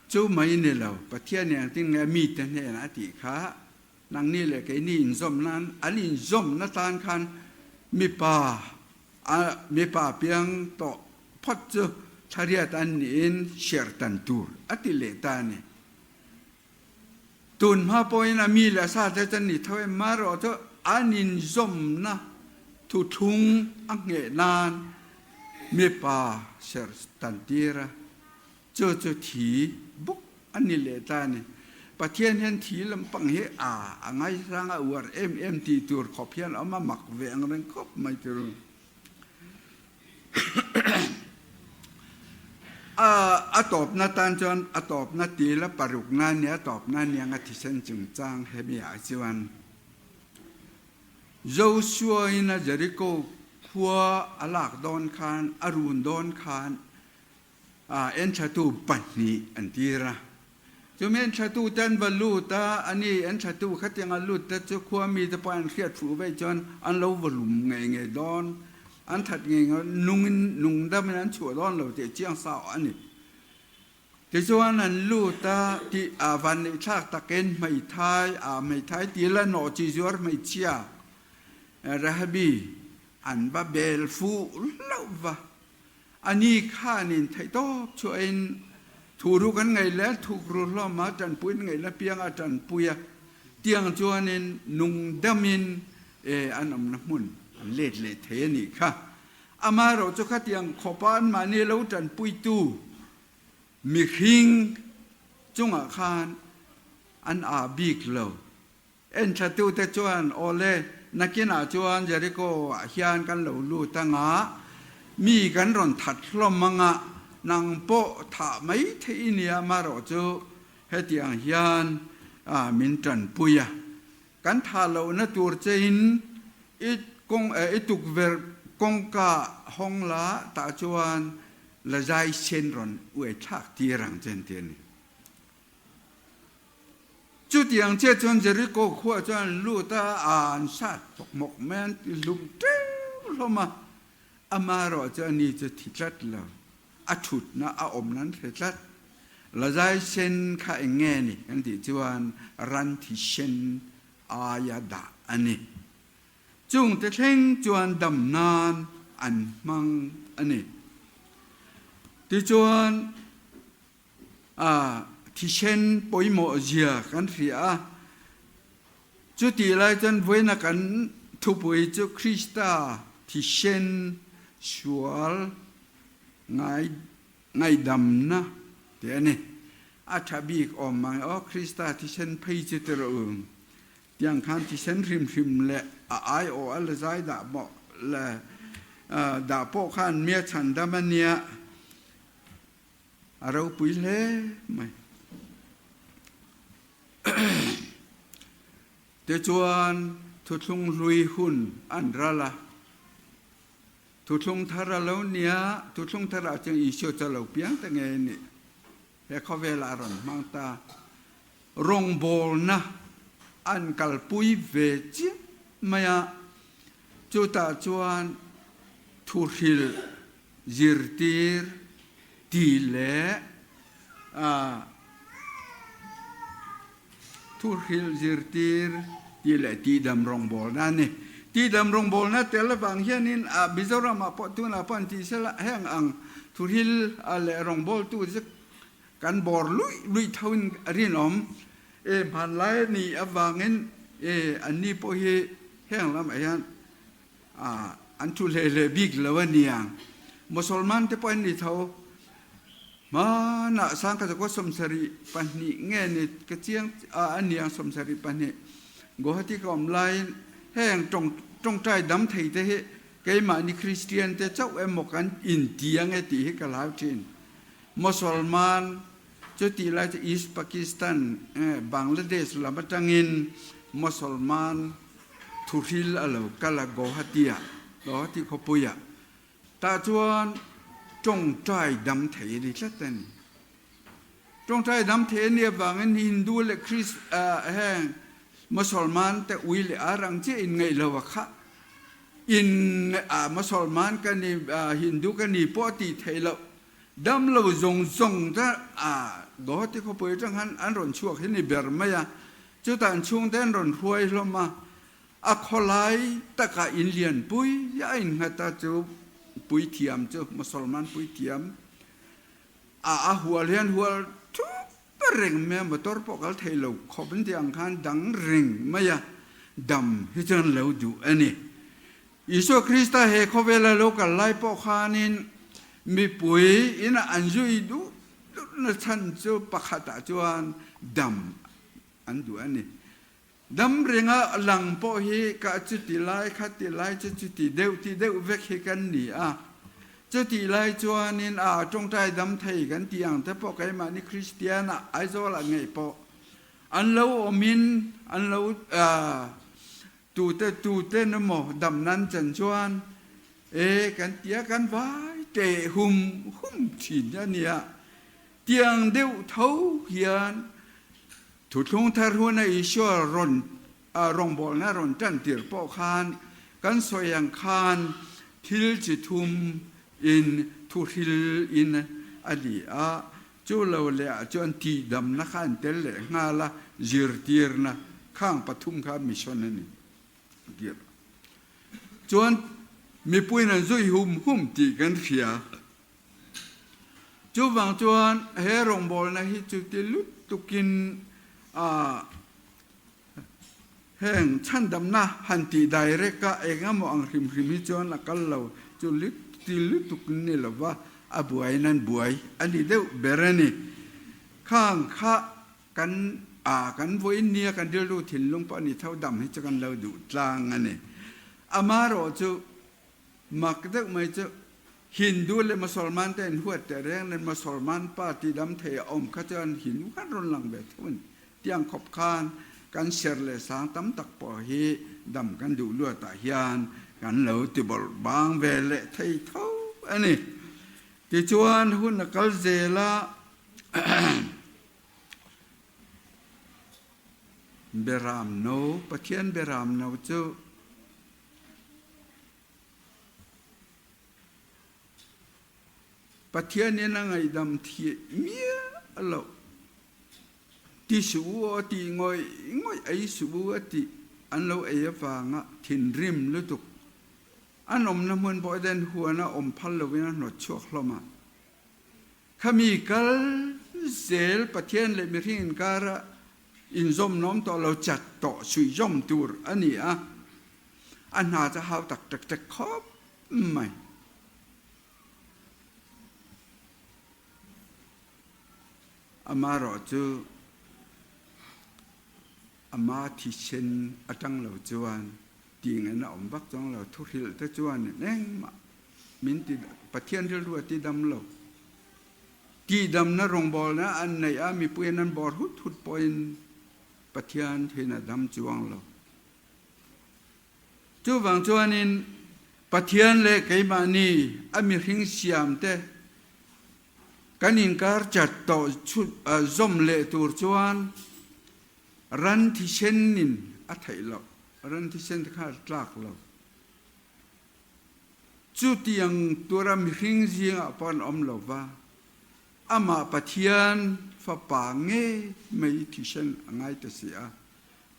Chu mai ni lo, Pathian eng tin nge mite hnenah a tih kha, nangni leh keini inzawm nan, an inzawmna tan khan mipa a mipa piang tawh phawt chu thlariat an niin serhtan tur a ti leh ta a ni. Tun hma pawhin a mi leh sa te chuan ni tho em marawh chu an inzawmna thuthlung a ngheh nan mipa ser tan tir a, chu chu thi bawk a ni leh ta a ni. Pathian hian thi lampang hi a a ngaisang a uar em em tih tur khawp hian a awm a, mak ve ang reng khawp mai tur. A tawpna tan chuan a tawpna til a parukna nia a tawpna niang a thisen chungchang hemi ah chuan Joshua in a Jericho khua a lak dawn khan a run dawn khan Enthlatu pahnih an tir a. Chumi enthlatu te an va lut a, ani enthlatu khatiang a lut te chu khua mite pawh an hriat fuh vei chuan an lo va lum ngei ngei dawn, an that ngei ngei nungin nung damin an chhuah dawn lo tih chiang sa a ni. Tichuan an lut a, tih a vanneihthlak takin hmeithai, a hmeithai ti la nawh chi zuar hmeichhia Rahabi an va bel fuh hlauh va. A ni khanin theihtawp chhuahin thu ruk an ngaih leh thuk ru hlawm a, tanpui an ngaih la piang a tanpui a, tiang chuanin nungdamin e an awmna hmun an let leh thei a nih kha. Amaherawh chu khatiang khawpa anmahni lo tanpuitu mihring chungah khan an ah bik lo. Enthlatute chuan, Awle, nakinah chuan Jeriko-ah hian kan lo lut anga, mi kan rawn that hlawm anga, nang pawh thah mai theih i nia, marawh chu hetiang hian min tanpui a, kan thah lohna tur chein i kawng i tukverh kawngka hawng la, tah chuan la zai sen rawn uai thlak tir ang che an ti a ni. Chutiang chiah chuan Jeriko khua chuan an lut a, an sat tawk mawk mai, an ti hlum teuh hlawm a. Amaherawh chu ani chu thi tlat lo, a thutna a awmna an hre tlat. Lazai sen kha eng nge ni kan tih chuan ran thi sen aia dah a ni. Chungte thleng chuan dam nan an hmang a ni. Tichuan. A thisen pawimawh zia kan hria a. Chutih lai chuan vawiina kan thupui chu Krista thisen sual ngai ngaihdamna tih a ni. A tha bik awm mang e aw Krista thisen phei chu ti rawh u. Tiang khan thisen hrimhrim leh a aiawh a la zai dah pawh le dah pawh khan mia chhandam a nia. A ropui hle mai. Tichuan thuthlung hlui hun an ral a, thuthlung thar a lo nia, thuthlung thar ah chuan Isua chu a lo piang ta ngei a nih. He khawvel ah a rawn hmang ta. Rawngbawlna an kalpui ve chiah mai a, chutah chuan thuhrilh zirtir ti leh thuhrilh zirtir ti leh tihdam rawngbawlna a ni. Tihdam rawngbawlna tel avang hianin Mizoramah pawh tunah pawh an tih sela heng ang thuhril leh rawngbawltu chu kan bawr luih luih thoin a rinawm. E hmanlai a nih avangin e anni pawh hi heng lamah hian An thu hle hle bik lo a nia. Mosolman te pawh an ni tho. Hmanah sangkhat 72 nge ni ka chiang a nia 72. Guwahati ka awm laiin heng tawng tawngtai dam thei te hi keimahni Kristian te chauh emaw kan inti ange tih hi ka hlau thin. Mosolman chutih lai chu East Pakistan, Bangladesh lam atangin Mosolman Thuhril a lo kal a Guwahati-ah, Guwahati khawpuiah. Tah chuan tawngtai dam thei a ni tlat a ni. Tawngtai dam thei a nih avangin Hindu leh Khrist heng Mosolman te ui leh ar ang chiah in ngaih lo a khah. In Mosolman ka ni Hindu ka ni pawh a tih theih loh. Dam lo zawng zawng te Guwahati khawpui atang khan an rawn chhuak hi ni ber mai a. Chutah an chhungte an rawn hruai hlawm a. A khawlai takah in lianpui a innghat a chu puithiam chu Mosolman puithiam a a hual hian hual thup reng mai a motor pawh kal thei lo khawp an tih ang khan dang reng mai a dam hi chuan lo duh a ni. Isua Krista he khawvela lo kal lai pawh khanin mipui ina an zui duh duhna chhan chu pakhatah chuan dam an duh a ni. Dam ringa lang pawh hi ka chuti lai khati lai chu chuti deuh ti deuh vek hi kan ni a. Chutih lai chuanin a tawngtai dam thei kan tih ang te pawh keimahni Kristian ah Aizawl ah ngei pawh an lo awmin an lo tute tute emaw dam nan chan chuan e kan tia kan vai teh hum hum thin a nia. Tiang deuh tho hian Thuthlung thar huna Isua rawn rawngbawlna rawn tantir pawh khan kan sawi ang khan thil chi thum in thuhril in a ni a, chu lo leh ah chuan tihdamna kha an tel leh nghal a, zirtirna khang pathum kha mission a ni tir. Chuan mipuiin an zui hum hum tih kan hria. Chuvang chuan he rawngbawlna hi chuti lutukin heng chhandamna han tih direct a eng emaw ang hrim hrim hi chuan a kal lo chu ti lutuk ni lova a buai nan buai a ni deuh ber a ni. Khang kha kan kan vawiin nia kan rilru thinlung pawh a ni tho dam hi chu kan lo duh tlang a ni. Amaherawhchu Mak deuh mai chu Hindu leh Mosolman te an huat teh reng nen Mosolman pa ti dam thei a awm kha chuan Hindu khan rawn lang ve tho a ni. Tiang khawp khan kan ser leh sang tam tak pawh hi dam kan duh luatah hian kan lo ti bawlh bang ve leh thei tho a ni. Tichuan hun a kal zel a Beram no, Pathian beram no chu Pathian in a ngaihdam thieh miah loh. Ti suh u aw tih ngawih ngawih ei suh u a tih an lo ei avanga thinrim lutuk. An awmna hmun pawh den huana awm phal lovin a hnawt chhuak hlawm a. Khami kal zel Pathian leh mihring inkara inzawm nawm tawh lo chat tawh suihzawm tur a ni a, a hna chu hau tak tek tek khawp mai. Amaherawh chu ama thisen atang lo chuan tih ngaihna awm vak chuang lo, thuhrilh te chuan engmah min ti Pathian rilru a ti dam lo. Tihdamna rawngbawlna an neih a, mipuiin an bawr hut hut pawhin Pathian hin a dam chuang lo. Chuvang chuanin Pathian leh keimahni a mihring siamte kan inkar chat tawh zawm leh tur chuan ran thisenin a theih loh, ran thisen te kha a tlak lo. Chutiang tura mihring zingah pawh an awm lo va, amah Pathian Fapa ngei mai thisen a ngai ta si a,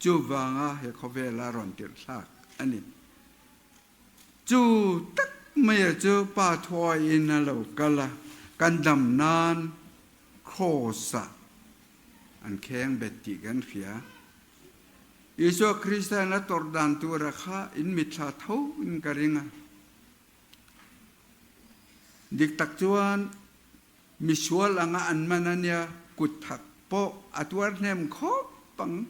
chuvanga he khawvela rawn tirhthlak a ni. Chu tak maia chu Pa thuaiin a lo kal a, kan dam nan Kraws-ah an kheng bet tih kan hria. Isua Krista in a tawrh dan tura kha in mitthla tho in ka ring a. Dik tak chuan misual anga an man a nia, kut thak pawh a tuar hnem khawp ang.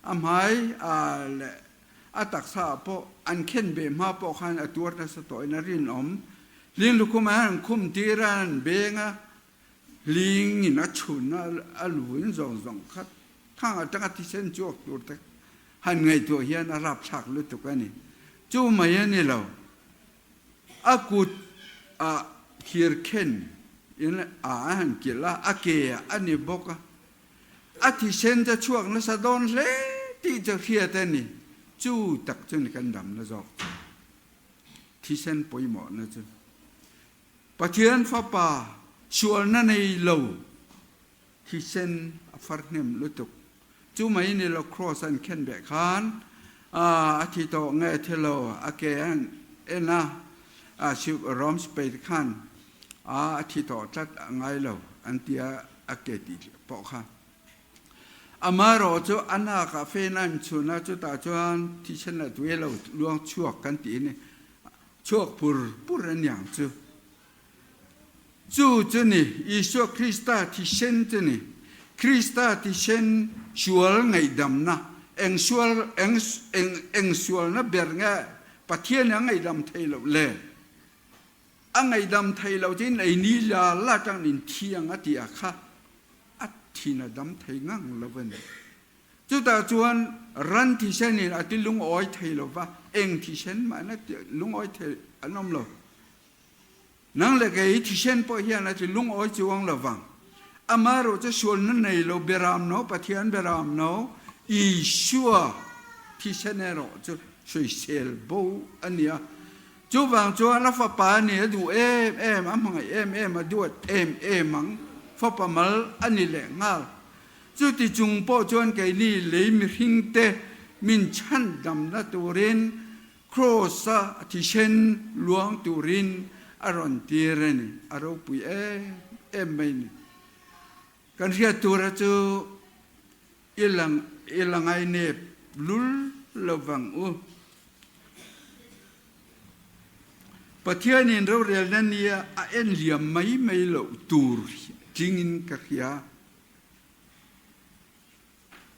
A hmai a leh a taksa ah pawh an khen beh hma pawh khan a tuar nasa tawhin a rinawm. Hling lukhum ah hian an khum tir a, an beng a, Hling in a chhun a, a lu in zawng zawng khat thang atanga thisen chhuak tur te han ngaihtuah hian a rapthlak lutuk a ni. Chu mai a ni lo. A kut. ah thir khen in a a han kilh a, a ke ah a ni bawk a. A thisen chu a chhuak nasa dawn hle tih chu hriat a ni. Chu tak chu ni kan damna zawk chu. Thisen pawimawhna chu. Pathian Fapa sualna nei lo thisen a far hnem lutuk. Chu mai ni lo Kraws an khen beh khan a thi tawh nge thi lo a ke an en a, Rom sipai te khan a thi tawh tlat a ngai lo an tia a ke tih pawh kha. Amaherawh chu a nak ah fen a in chhun a, chutah chuan thisen a tui lo luang chhuak kan tih hi chhuak pur pur a niang chu. Chu chu ni Isua Krista thisen chu ni. Krista thisen sual ngaihdamna, eng sual eng eng eng sualna ber nge Pathian a ngaihdam thei loh le? A ngaihdam thei loh chin ei ni la la tang in thiang a ti a kha a thin a dam thei ngang lo a ni. Chutah chuan ran thisen in a ti lungawi thei lo va, eng thisen mah in a ti lungawi thei an awm lo. Nang le kei thisen pawh hian a ti lungawi chuang lo vang. Amaherawh chu sualna nei lo beram no, Pathian beram no, Isua thisen erawh chu sawisel bo a ni a. Chuvang chuan a fapa nih a duh em em, a hmangaih em em, a duat em em ang. Fapa mal a ni leh nghal. Chuti chung pawh chuan keini lei mihringte min chhandamna turin Kraws-a thisen luang turin a rawn tir a ni. A ropui em em mai ni. Kan hriat tura chu i la i la ngainep lul lo vang u. Pathianin rorelna nia a en liam mai mai loh tur tlingin ka hria.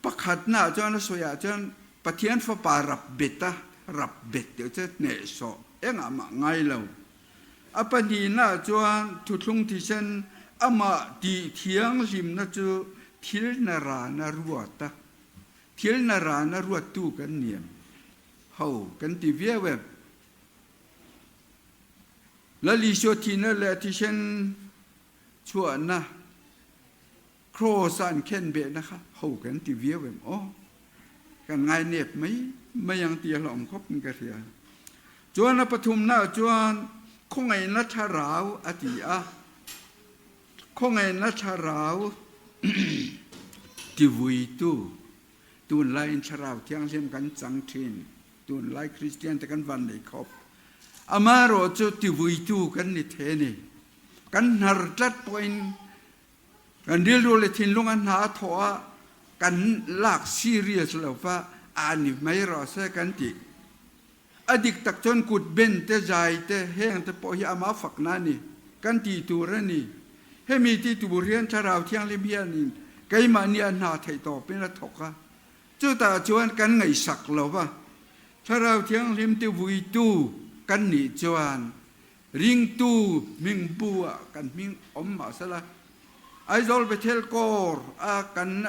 Pakhatnaah chuan a sawiah chuan Pathian fapa rap bet a, rap bet tih chu hnehsawh engah mah ngai lo. A pahnihnaah chuan thuthlung thisen amah tih thianghlimna chu thil na rana ruat a, thil na rana ruattu kan niam ho kan ti viau em? Lal Isua thihna leh thisen chhuahna Kraws a an khen behna kha ho kan ti viau em aw? Kan ngai nep mai mai ang tih a hlauhawm khawp in ka hria. Chuan a pathumna ah chuan khawngaihna thlarau a ti a, khawngaihna thlarau tivuitu tunlai in thlarau thianghlim kan chang thin, tunlai Kristian te kan van nei khawp. Amaherawh chu tivuitu kan ni the ni. Kan hnar tlat pawhin Kan rilru leh thinlung a hna a thawh ah kan lak serious lo va aa ni mai rawh se kan ti. A dik tak chuan kut ben te, zai te, heng te pawh hi amah fakna a ni. Kan tih tur a ni. Hemi ti tur hian Thlarau Thianghlim hianin keimahni a hna theih tawpin a thawk a. Chutah chuan kan ngaihsak lo va, Thlarau Thianghlim ti vuitu kan nih chuan Ringtu hming bu ah kan hming awm mah sela, Aizawl Bethel Corps a kan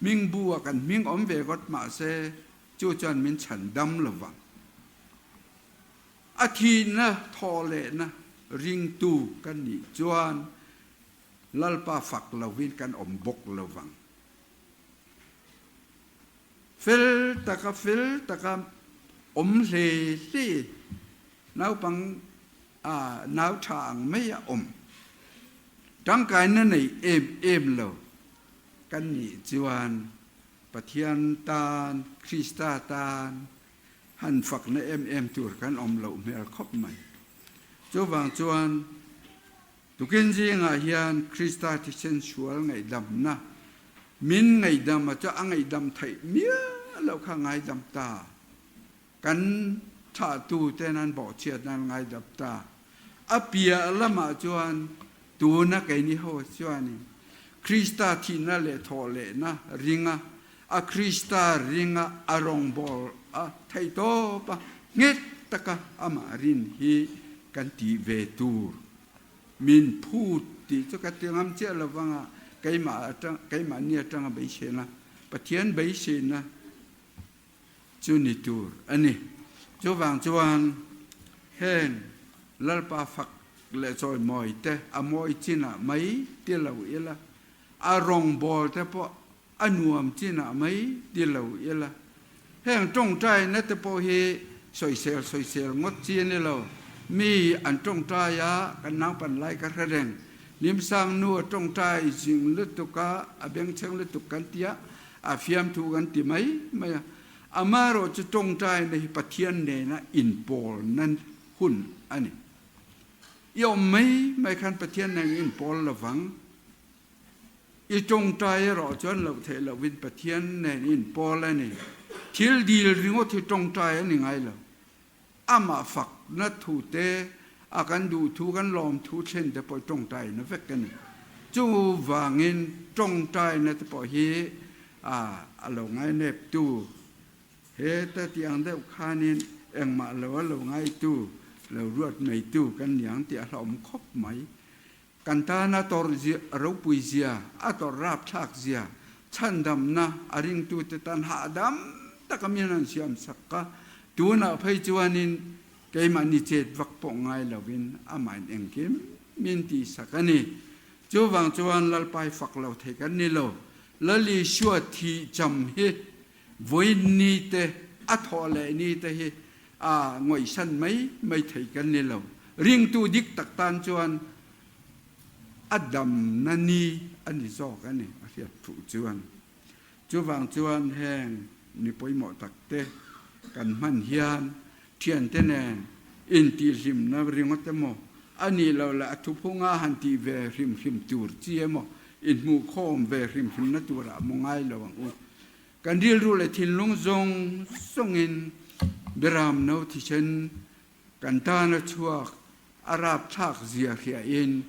hming bu ah kan hming awm ve rawt mah se, chu chuan min chhan dam lo vang. A thihna thawh lehna ringtu kan nih chuan Lalpa fak lovin kan awm bawk lo vang. Fel taka fel taka awm hle hle naupang a nau tha ang mai a awm. Tangkaina nei em em lo kan nih chuan Pathian tan, Krista tan han fakna em em tur kan awm loh hmel khawp mai. Chuvang chuan Tukin zingah hian Krista thisen sual ngaihdamna, min ngaihdam a chu a ngaihdam theih miah loh kha ngaidam ta. Kan thahtu ten an bawhchhiatna an ngaidam ta. A piah lamah chuan tuna keini ho chuanin Krista thihna leh thawhlehna ringa a Krista ringa a rawngbâwl a theihtawp a nghet taka amah rin hi kan tih ve tur. Min phut tih chu ka ti ngam chiah lo vang a, keimah atang, keimahni atanga beiseina, Pathian beiseina chu ni tur a ni. Chuvang chuan heng Lalpa fak. leh chawimawi te a mawi chinah mai ti lo ila, a rawngbawl te pawh a nuam chinah mai ti lo ila. Heng tawngtaina te pawh hi sawisel sawisel ngawt chi a ni lo. Mi an tawngtai a, kan naupan lai ka hre reng. Limsang nu a tawngtai zing lutuk a, a bengchheng lutuk kan ti a, a fiamthu kan ti mai mai a. Amaherawh chu tawngtaina hi Pathian nena inpawlna hun a ni. I awm mai mai khan Pathian nen i inpawl lovang. I tawngtai erawh chuan loh theih lohvin Pathian nen i inpawl a ni. Thil dil ringawt hi tawngtai a ni ngai lo. Amah fakna thu te, a kan duh thu, kan lawm thu thlen te pawh hi tawngtaina vek a ni. Chuvangin tawngtaina te pawh hi a lo ngaineptu Heta tih ang deuh khanin engmah lo a lo ngaitu, lo ruat meitu kan ni ang tih a hlauhawm khawp mai. Kan tana tawrh zia, ropui zia, a tawrh rapthlak zia, chhandamna a ringtute tan hahdam taka min han siam sak a, tunah phei chuanin keimahni chet vak pawh ngai lovin amahin engkim min tihsak a ni. Chuvang chuan Lalpai fak lo thei kan ni lo. Lal Isua thih cham hi Vawiin ni te, a thawh leh ni te hi a ngawihsan mai mai thei kan ni lo. Ringtu dik tak tan chuan a damna ni a ni zawk a ni, a hriat thuh chuan. Chuvang chuan heng ni pawimawh tak te kan hman hian thiante nen intihhlimna ringawt emaw, a nih loh leh a thuphunga han tih ve hrim hrim tur chi emaw, inhmuhkhawm ve hrim hrimna turah maw ngai lo ang u. Kan rilru leh thinlung zawng zawngin Beram no thisen kan tana chhuak a rapthlak zia hriahin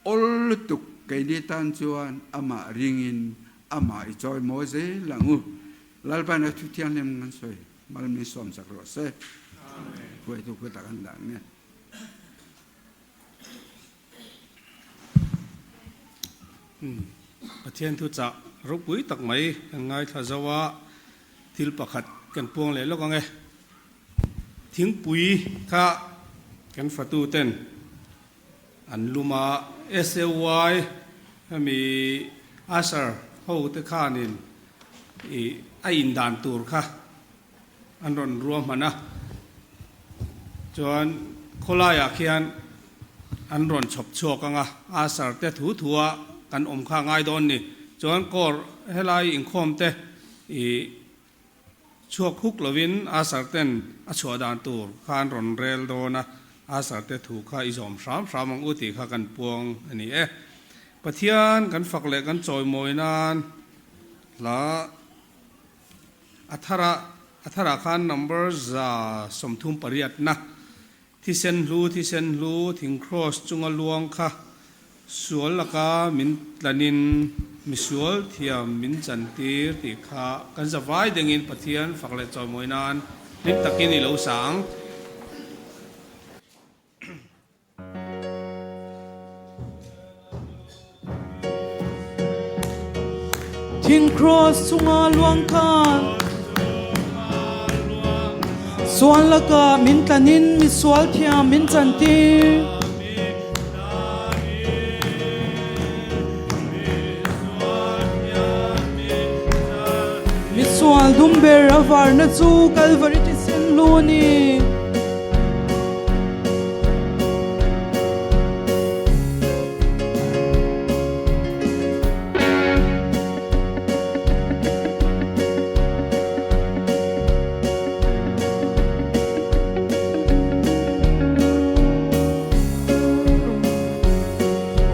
awl lutuk keini tan chuan amah ringin amah i chawimawi zel ang u. Lalpan a thu thianghlim kan sawi mal min sawmsak rawh se. Hruaitu kutah kan dah nge. Pathian thu chah ropui tak mai kan ngaithla zo a, thil pakhat kan puang leh lawk ang e. Thingpui kha kan fatu ten an lum a, SAY hemi Usher ho te khanin ih a indan tur kha an rawn ruahman a, chuan khawlaiah khian an rawn chhawp chhuak ang a, Asar te thu thu a kan awm kha ngai dawn ni, chuan kawr helai inkhawm te ih chhuak huk lovin Asar ten a chhuah dan tur kha an rawn rel dawn a, Asar te thu kha i zawm hram hram ang u tih kha kan puang a ni e. Pathian kan fak leh kan chawimawi nan hla. A tharah a tharah khan number 38 na thisen hlu thisen hlu thing cross chunga luang kha sual laka min tlanin misual thiam min chantir tih kha kan zavai dengin Pathian fak leh chawimawi nan hlim takin i lo sa ang. Thing cross chunga luang khan Sual lakah min tlanin misual thiam min chantir. Misual dum ber a varna chu Kalvari thisen lu a ni.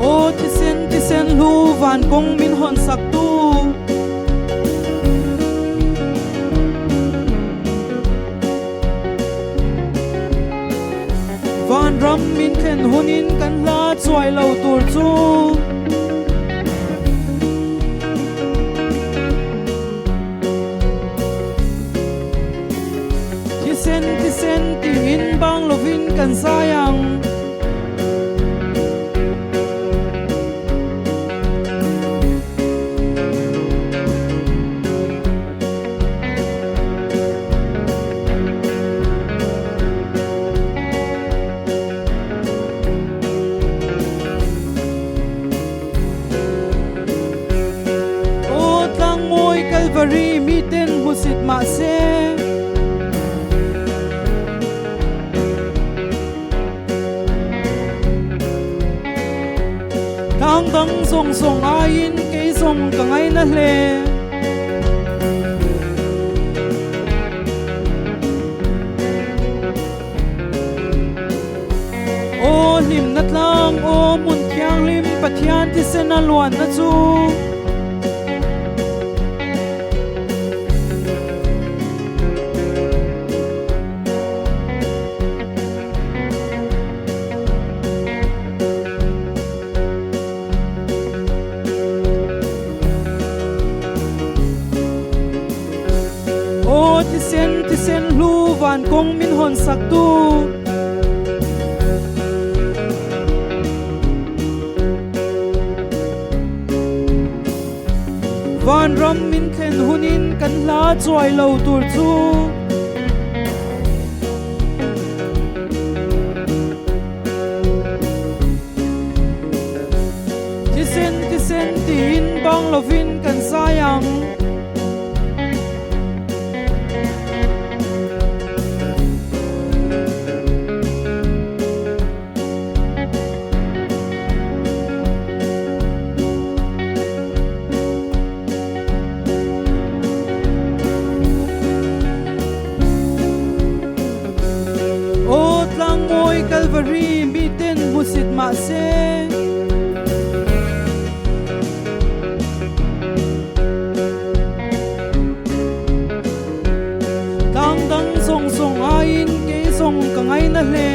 Aw thisen thisen hlu van kawng min hawn sak tu. Vanram min thlen hunin kan hla chuai lo tur chu. Thisen thisen tiin bang lovin kan zai ang. zawng zawng aiin kei zawng ka ngaina hle. Aw hlimna tlang, aw hmun thianghlim Pathian thisen a luanna chu. Aw thisen, thisen hlu van kawng min hawn sak tu. Vanram min thlen hunin kan hla chuai lo tur chu. Thisen thisen tiin bang lovin kan zai ang. Aw tlangmawi Kalvari miten hmusit mahse. Tlang dang zawng zawng aiin kei zawng ka ngaina hle.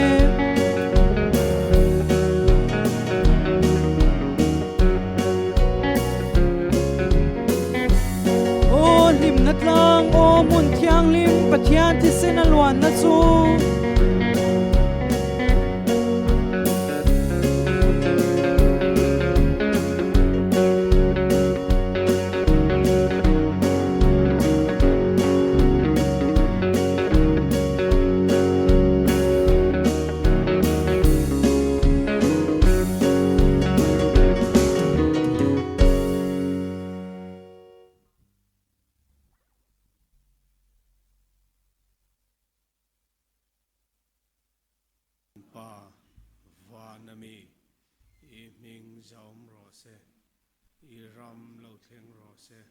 Aw hlimna tlang, aw hmun thianghlim, Pathian thisen a luanna chu. Pa van a mi, i hming zaum rawh se, i ram lo thleng rawh se,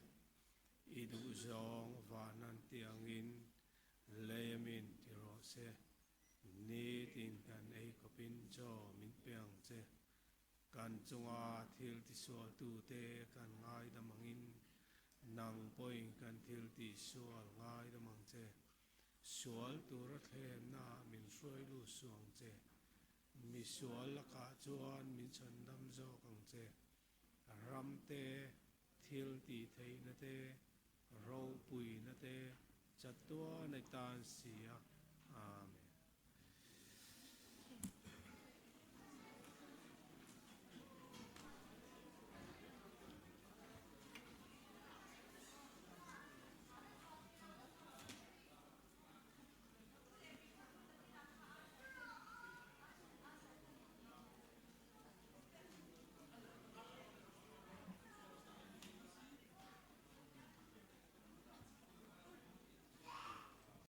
i duhzawng van an tiangin lei a min ti rawh se, Nitin kan ei khawpin chaw min pe ang che. Kan chunga thil tisualtute kan ngaidam angin nang pawhin kan thil tihsual ngaidam ang che. Sual tura thlemna min hruai lut suh ang che. Misual lakah chuan min chhandam zawk ang che. Ram te, thil tihtheihna te, ropuina te, chatuan a tan si a. Amen.